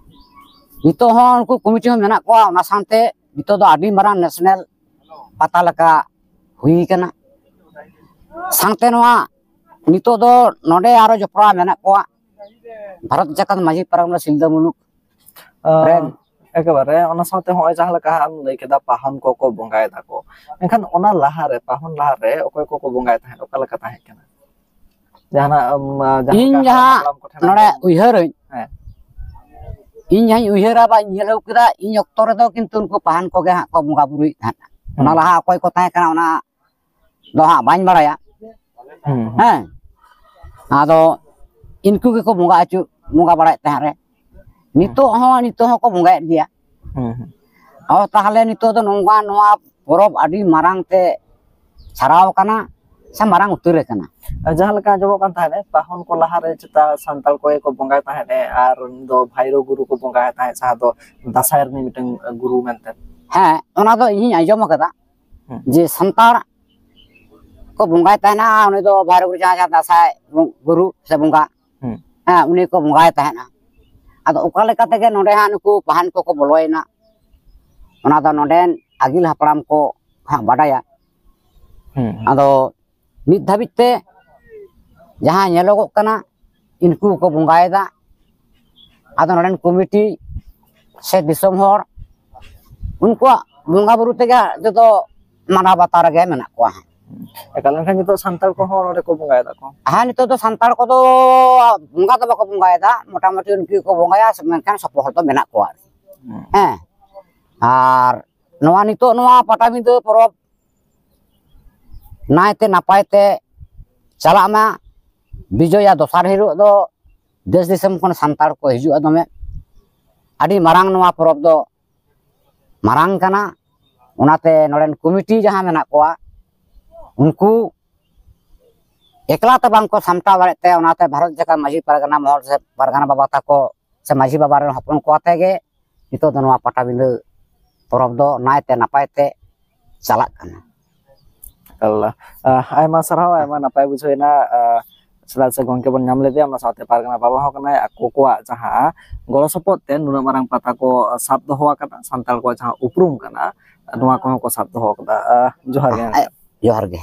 ᱱᱤᱛᱚᱜ ᱦᱚᱸ ᱩᱱᱠᱩ ᱠᱚᱢᱤᱴᱤ ᱦᱚᱸ ᱢᱮᱱᱟᱜ ᱠᱚᱣᱟ᱾ ᱚᱱᱟ ᱥᱟᱶᱛᱮ ᱱᱤᱛᱚᱜ ᱫᱚ ᱟᱹᱰᱤ ᱢᱟᱨᱟᱝ ᱱᱮᱥᱱᱮᱞ ᱯᱟᱛᱟ ᱞᱮᱠᱟ ᱦᱩᱭ ᱠᱟᱱᱟ᱾ ᱥᱟᱶᱛᱮ ᱱᱚᱣᱟ ᱱᱤᱛᱚᱜ ᱫᱚ ᱱᱚᱰᱮ ᱟᱨᱚ ᱡᱚᱯᱲᱟᱣ ᱢᱮᱱᱟᱜ ᱠᱚᱣᱟ ᱵᱷᱟᱨᱚᱛ ᱡᱟᱠᱟᱛ ᱢᱟᱹᱡᱷᱤ ᱯᱟᱨᱜᱟᱱᱟ ᱥᱤᱞᱫᱟᱹ ᱢᱩᱞᱩᱠ ᱟᱸ, ᱨᱮᱱ᱾ ᱮᱠᱮᱵᱟᱨᱮ, ᱚᱱᱟ ᱥᱟᱶᱛᱮ ᱦᱚᱸᱜᱼᱚᱭ ᱡᱟᱦᱟᱸ ᱞᱮᱠᱟ ᱦᱟᱸᱜ ᱮᱢ ᱞᱟᱹᱭ ᱠᱮᱫᱟ, ᱯᱟᱦᱚᱱ ᱠᱚᱠᱚ ᱵᱚᱸᱜᱟᱭ ᱫᱟᱠᱚ, ᱮᱱᱠᱷᱟᱱ ᱚᱱᱟ ᱞᱟᱦᱟᱨᱮ, ᱯᱟᱦᱚᱱ ᱞᱟᱦᱟᱨᱮ ᱚᱠᱚᱭ ᱠᱚᱠᱚ ᱵᱚᱸᱜᱟᱭ ᱛᱟᱦᱮᱸᱫ, ᱚᱠᱟ ᱞᱮᱠᱟ ᱛᱟᱦᱮᱸ ᱠᱟᱱᱟ? ᱡᱟᱦᱟᱱᱟᱜ, ᱟᱢ, ᱡᱟᱦᱟᱸ ᱤᱧ ᱞᱮᱠᱟ ᱡᱟᱦᱟᱸ ᱦᱟᱯᱲᱟᱢ ᱠᱚᱴᱷᱮᱱ ᱱᱚᱰᱮ ᱟᱸᱡᱚᱢ ᱩᱭᱦᱟᱹᱨᱟᱹᱧ, ᱦᱮᱸ᱾ ᱤᱧ ᱡᱟᱦᱟᱸᱧ ᱩᱭᱦᱟᱹᱨᱟ ᱵᱟᱧ ᱧᱮᱞ ᱟᱹᱜᱩ ᱠᱮᱫᱟ, ᱤᱧ ᱚᱠᱛᱚ ᱨᱮᱫᱚ ᱠᱤᱱᱛᱩ ᱩᱱᱠᱩ ᱯᱟᱦᱟᱱ ᱠᱚᱜᱮ ᱦᱟᱸᱜ ᱠᱚ ᱵᱚᱸᱜᱟ ᱵᱩᱨᱩᱭᱮᱫ ᱛᱟᱦᱮᱸᱫ᱾ ᱚᱱᱟ ᱦᱩᱸ᱾ ᱞᱟᱦᱟ ᱚᱠᱚᱭ ᱠᱚ ᱛᱟᱦᱮᱸ ᱠᱟᱱᱟ, ᱚᱱᱟ ᱫᱚ ᱦᱟᱸᱜ ᱵᱟᱹᱧ ᱵᱟᱲᱟᱭᱟ᱾ ᱦᱩᱸ, ᱦᱩᱸ᱾ ᱦᱮᱸ, ᱟᱫᱚ ᱤᱱᱠᱩ ᱜᱮᱠᱚ ᱵᱚᱸᱜᱟ ᱦᱚᱪᱚ, ᱵᱚᱸᱜᱟ ᱵᱟᱲᱟᱭᱮᱫ ᱛᱟᱦᱮᱸᱫ ᱨᱮ, ᱦᱩᱸ᱾ ᱱᱤᱛᱚᱜ ᱦᱚᱸ, ᱱᱤᱛᱚᱜ ᱦᱚᱸᱠᱚ ᱵᱚᱸᱜᱟᱭᱮᱫ ᱜᱮᱭᱟ᱾ ᱦᱩᱸ, ᱦᱩᱸ᱾ ᱚ, ᱛᱟᱦᱚᱞᱮ ᱱᱤᱛᱚᱜ ᱫᱚ ᱱᱚᱝᱠᱟ ᱱᱚᱣᱟ ᱯᱚᱨᱚᱵᱽ ᱟᱹᱰᱤ ᱢᱟᱨᱟᱝ ᱛᱮ ᱥᱟᱨᱟᱣ ᱟᱠᱟᱱᱟ ᱥᱮ ᱢᱟᱨᱟᱝ ᱩᱛᱟᱹᱨ ᱟᱠᱟᱱᱟ᱾ ᱟᱨ ᱡᱟᱦᱟᱸ ᱞᱮᱠᱟ ᱟᱸᱡᱚᱢᱚᱜ ᱠᱟᱱ ᱛᱟᱦᱮᱸᱫ, ᱯᱟᱹᱦᱩᱱ ᱠᱚ ᱞᱟᱦᱟᱨᱮ ᱪᱮᱛᱟ ᱥᱟᱱᱛᱟᱲ ᱠᱚᱜᱮ ᱠᱚ ᱵᱚᱸᱜᱟᱭ ᱛᱟᱦᱮᱸᱫ, ᱟᱨ ᱩᱱᱤ ᱫᱚ ᱵᱷᱟᱭᱨᱳ ᱜᱩᱨᱩ ᱠᱚ ᱵᱚᱸᱜᱟᱭ ᱛᱟᱦᱮᱸᱫ, ᱡᱟᱦᱟᱸ ᱫᱚ ᱫᱟᱸᱥᱟᱭ ᱨᱤᱱᱤᱡ ᱢᱤᱫᱴᱟᱝ ᱜᱩᱨᱩ ᱢᱮᱱᱛᱮ᱾ ᱦᱮᱸ, ᱚᱱᱟ ᱫᱚ ᱤᱧ ᱦᱚᱸᱧ ᱟᱸᱡᱚᱢ ᱟᱠᱟᱫᱟ᱾ ᱦᱩᱸ᱾ ᱡᱮ ᱥᱟᱱᱛᱟᱲ ᱠᱚ ᱵᱚᱸᱜᱟᱭ ᱛᱟᱦᱮᱱᱟ, ᱩᱱᱤ ᱫᱚ ᱵᱷᱟᱭᱨᱳ ᱜᱩᱨᱩ, ᱡᱟᱦᱟᱸ, ᱡᱟᱦᱟᱸ ᱫᱟᱸᱥᱟᱭ ᱜᱩᱨᱩ ᱥᱮ ᱵᱚᱸᱜᱟ, ᱦᱩᱸ᱾ ᱦᱮᱸ, ᱩᱱᱤ ᱠᱚ ᱵᱚᱸᱜᱟᱭ ᱛᱟᱦᱮᱱᱟ᱾ ᱟᱫᱚ ᱚᱠᱟ ᱞᱮᱠᱟ ᱛᱮᱜᱮ ᱱᱚᱰᱮ ᱦᱟᱸᱜ ᱱᱩᱠᱩ ᱯᱟᱦᱟᱱ ᱠᱚᱠᱚ ᱵᱚᱞᱚᱭᱮᱱᱟ, ᱚᱱᱟ ᱫᱚ ᱱᱚᱰᱮᱱ ᱟᱹᱜᱤᱞ ᱦᱟᱯᱲᱟᱢ ᱠᱚ ᱦᱟᱸᱜ ᱵᱟᱰᱟᱭᱟ᱾ ᱦᱩᱸ, ᱦᱩᱸ᱾ ᱟᱫᱚ ᱱᱤᱛ ᱫᱷᱟᱹᱵᱤᱡ ᱛᱮ ᱡᱟᱦᱟᱸ ᱧᱮᱞᱚᱜᱚᱜ ᱠᱟᱱᱟ, ᱤᱱᱠᱩ ᱠᱚ ᱵᱚᱸᱜᱟᱭᱮᱫᱟ᱾ ᱟᱫᱚ ᱱᱚᱰᱮᱱ ᱠᱚᱢᱤᱴᱤ ᱥᱮ ᱫᱤᱥᱚᱢ ᱦᱚᱲ, ᱩᱱᱠᱩᱣᱟᱜ ᱵᱚᱸᱜᱟ ᱵᱩᱨᱩ ᱛᱮᱜᱮ ᱡᱚᱛᱚ ᱢᱟᱱᱟᱣ ᱵᱟᱛᱟᱣ ᱨᱮᱜᱮ ᱢᱮᱱᱟᱜ ᱠᱚᱣᱟ᱾ ᱮᱠᱟᱞ᱾ ᱮᱱᱠᱷᱟᱱ ᱱᱤᱛᱚᱜ ᱥᱟᱱᱛᱟᱲ ᱠᱚᱦᱚᱸ ᱱᱚᱰᱮ ᱠᱚ ᱵᱚᱸᱜᱟᱭᱮᱫᱟ ᱠᱚ? ᱦᱮᱸ, ᱱᱤᱛᱚᱜ ᱫᱚ ᱥᱟᱱᱛᱟᱲ ᱠᱚᱫᱚ ᱵᱚᱸᱜᱟ ᱫᱚ ᱵᱟᱠᱚ ᱵᱚᱸᱜᱟᱭᱮᱫᱟ, ᱢᱚᱴᱟᱢᱩᱴᱤ ᱩᱱᱠᱩ ᱜᱮᱠᱚ ᱵᱚᱸᱜᱟᱭᱟ, ᱢᱮᱱᱠᱷᱟᱱ ᱥᱚᱯᱚᱦᱚᱞ ᱫᱚ ᱢᱮᱱᱟᱜ ᱠᱚᱣᱟ ᱟᱨᱠᱤ᱾ ᱦᱮᱸ, ᱟᱨ ᱱᱚᱣᱟ ᱱᱤᱛᱚᱜ ᱱᱚᱣᱟ ᱯᱟᱴᱟᱵᱤᱸᱫᱟᱹ ᱯᱚᱨᱚᱵᱽ ᱱᱟᱭᱛᱮ ᱱᱟᱯᱟᱭ ᱛᱮ ᱪᱟᱞᱟᱜ ᱢᱟ᱾ ᱵᱤᱡᱚᱭᱟ ᱫᱚᱥᱟᱨ ᱦᱤᱞᱳᱜ ᱫᱚ ᱫᱮᱥ ᱫᱤᱥᱚᱢ ᱠᱷᱚᱱ ᱥᱟᱱᱛᱟᱲ ᱠᱚ ᱦᱤᱡᱩᱜᱼᱟ ᱫᱚᱢᱮ᱾ ᱟᱹᱰᱤ ᱢᱟᱨᱟᱝ ᱱᱚᱣᱟ ᱯᱚᱨᱚᱵᱽ ᱫᱚ ᱢᱟᱨᱟᱝ ᱠᱟᱱᱟ᱾ ᱚᱱᱟᱛᱮ ᱱᱚᱰᱮᱱ ᱠᱚᱢᱤᱴᱤ ᱡᱟᱦᱟᱸ ᱢᱮᱱᱟᱜ ᱠᱚᱣᱟ, ᱩᱱᱠᱩ ᱮᱠᱞᱟ ᱛᱮ ᱵᱟᱝ ᱠᱚ ᱥᱟᱢᱴᱟᱣ ᱫᱟᱲᱮᱭᱟᱜ ᱛᱮ, ᱚᱱᱟᱛᱮ ᱵᱷᱟᱨᱚᱛ ᱡᱟᱠᱟᱛ ᱢᱟᱹᱡᱷᱤ ᱯᱟᱨᱜᱟᱱᱟ ᱢᱚᱦᱚᱞ ᱥᱮ ᱯᱟᱨᱜᱟᱱᱟ ᱵᱟᱵᱟ ᱛᱟᱠᱚ ᱥᱮ ᱢᱟᱹᱡᱷᱤ ᱵᱟᱵᱟ ᱨᱮᱱ ᱦᱚᱯᱚᱱ ᱠᱚ ᱟᱛᱮ ᱜᱮ ᱱᱤᱛᱚᱜ ᱫᱚ ᱱᱚᱣᱟ ᱯᱟᱴᱟᱵᱤᱸᱫᱟᱹ ᱯᱚᱨᱚᱵᱽ ᱫᱚ ᱱᱟᱭᱛᱮ ᱱᱟᱯᱟᱭ ᱛᱮ ᱪᱟᱞᱟᱜ ᱠᱟᱱᱟ᱾ ᱟᱭᱢᱟ ᱥᱟᱨᱦᱟᱣ, ᱟᱭᱢᱟ ᱱᱟᱯᱟᱭ ᱵᱩᱡᱷᱟᱹᱣ ᱮᱱᱟ᱾ ᱪᱮᱫᱟᱜ ᱥᱮ ᱜᱚᱢᱠᱮ ᱵᱚᱱ ᱧᱟᱢ ᱞᱮᱫᱮᱭᱟ, ᱚᱱᱟ ᱥᱟᱶᱛᱮ ᱯᱟᱨᱜᱟᱱᱟ ᱵᱟᱵᱟ ᱦᱚᱸ ᱠᱟᱱᱟᱭ᱾ ᱟᱠᱚ ᱠᱚᱣᱟᱜ ᱡᱟᱦᱟᱸ ᱜᱚᱲᱚ ᱥᱚᱯᱚᱦᱚᱫ ᱛᱮ ᱱᱩᱱᱟᱹᱜ ᱢᱟᱨᱟᱝ ᱯᱟᱛᱟ ᱠᱚ ᱥᱟᱵ ᱫᱚᱦᱚ ᱟᱠᱟᱫᱟ, ᱥᱟᱱᱛᱟᱲ ᱠᱚᱣᱟᱜ ᱡᱟᱦᱟᱸ ᱩᱯᱨᱩᱢ ᱠᱟᱱᱟ, ᱱᱚᱣᱟ ᱠᱚᱦᱚᱸ ᱠᱚ ᱥᱟᱵ ᱫᱚᱦᱚ ᱟᱠᱟᱫᱟ᱾ ᱡᱚᱦᱟᱨ ᱜᱮ᱾ ᱡᱚᱦᱟᱨ ᱜᱮ᱾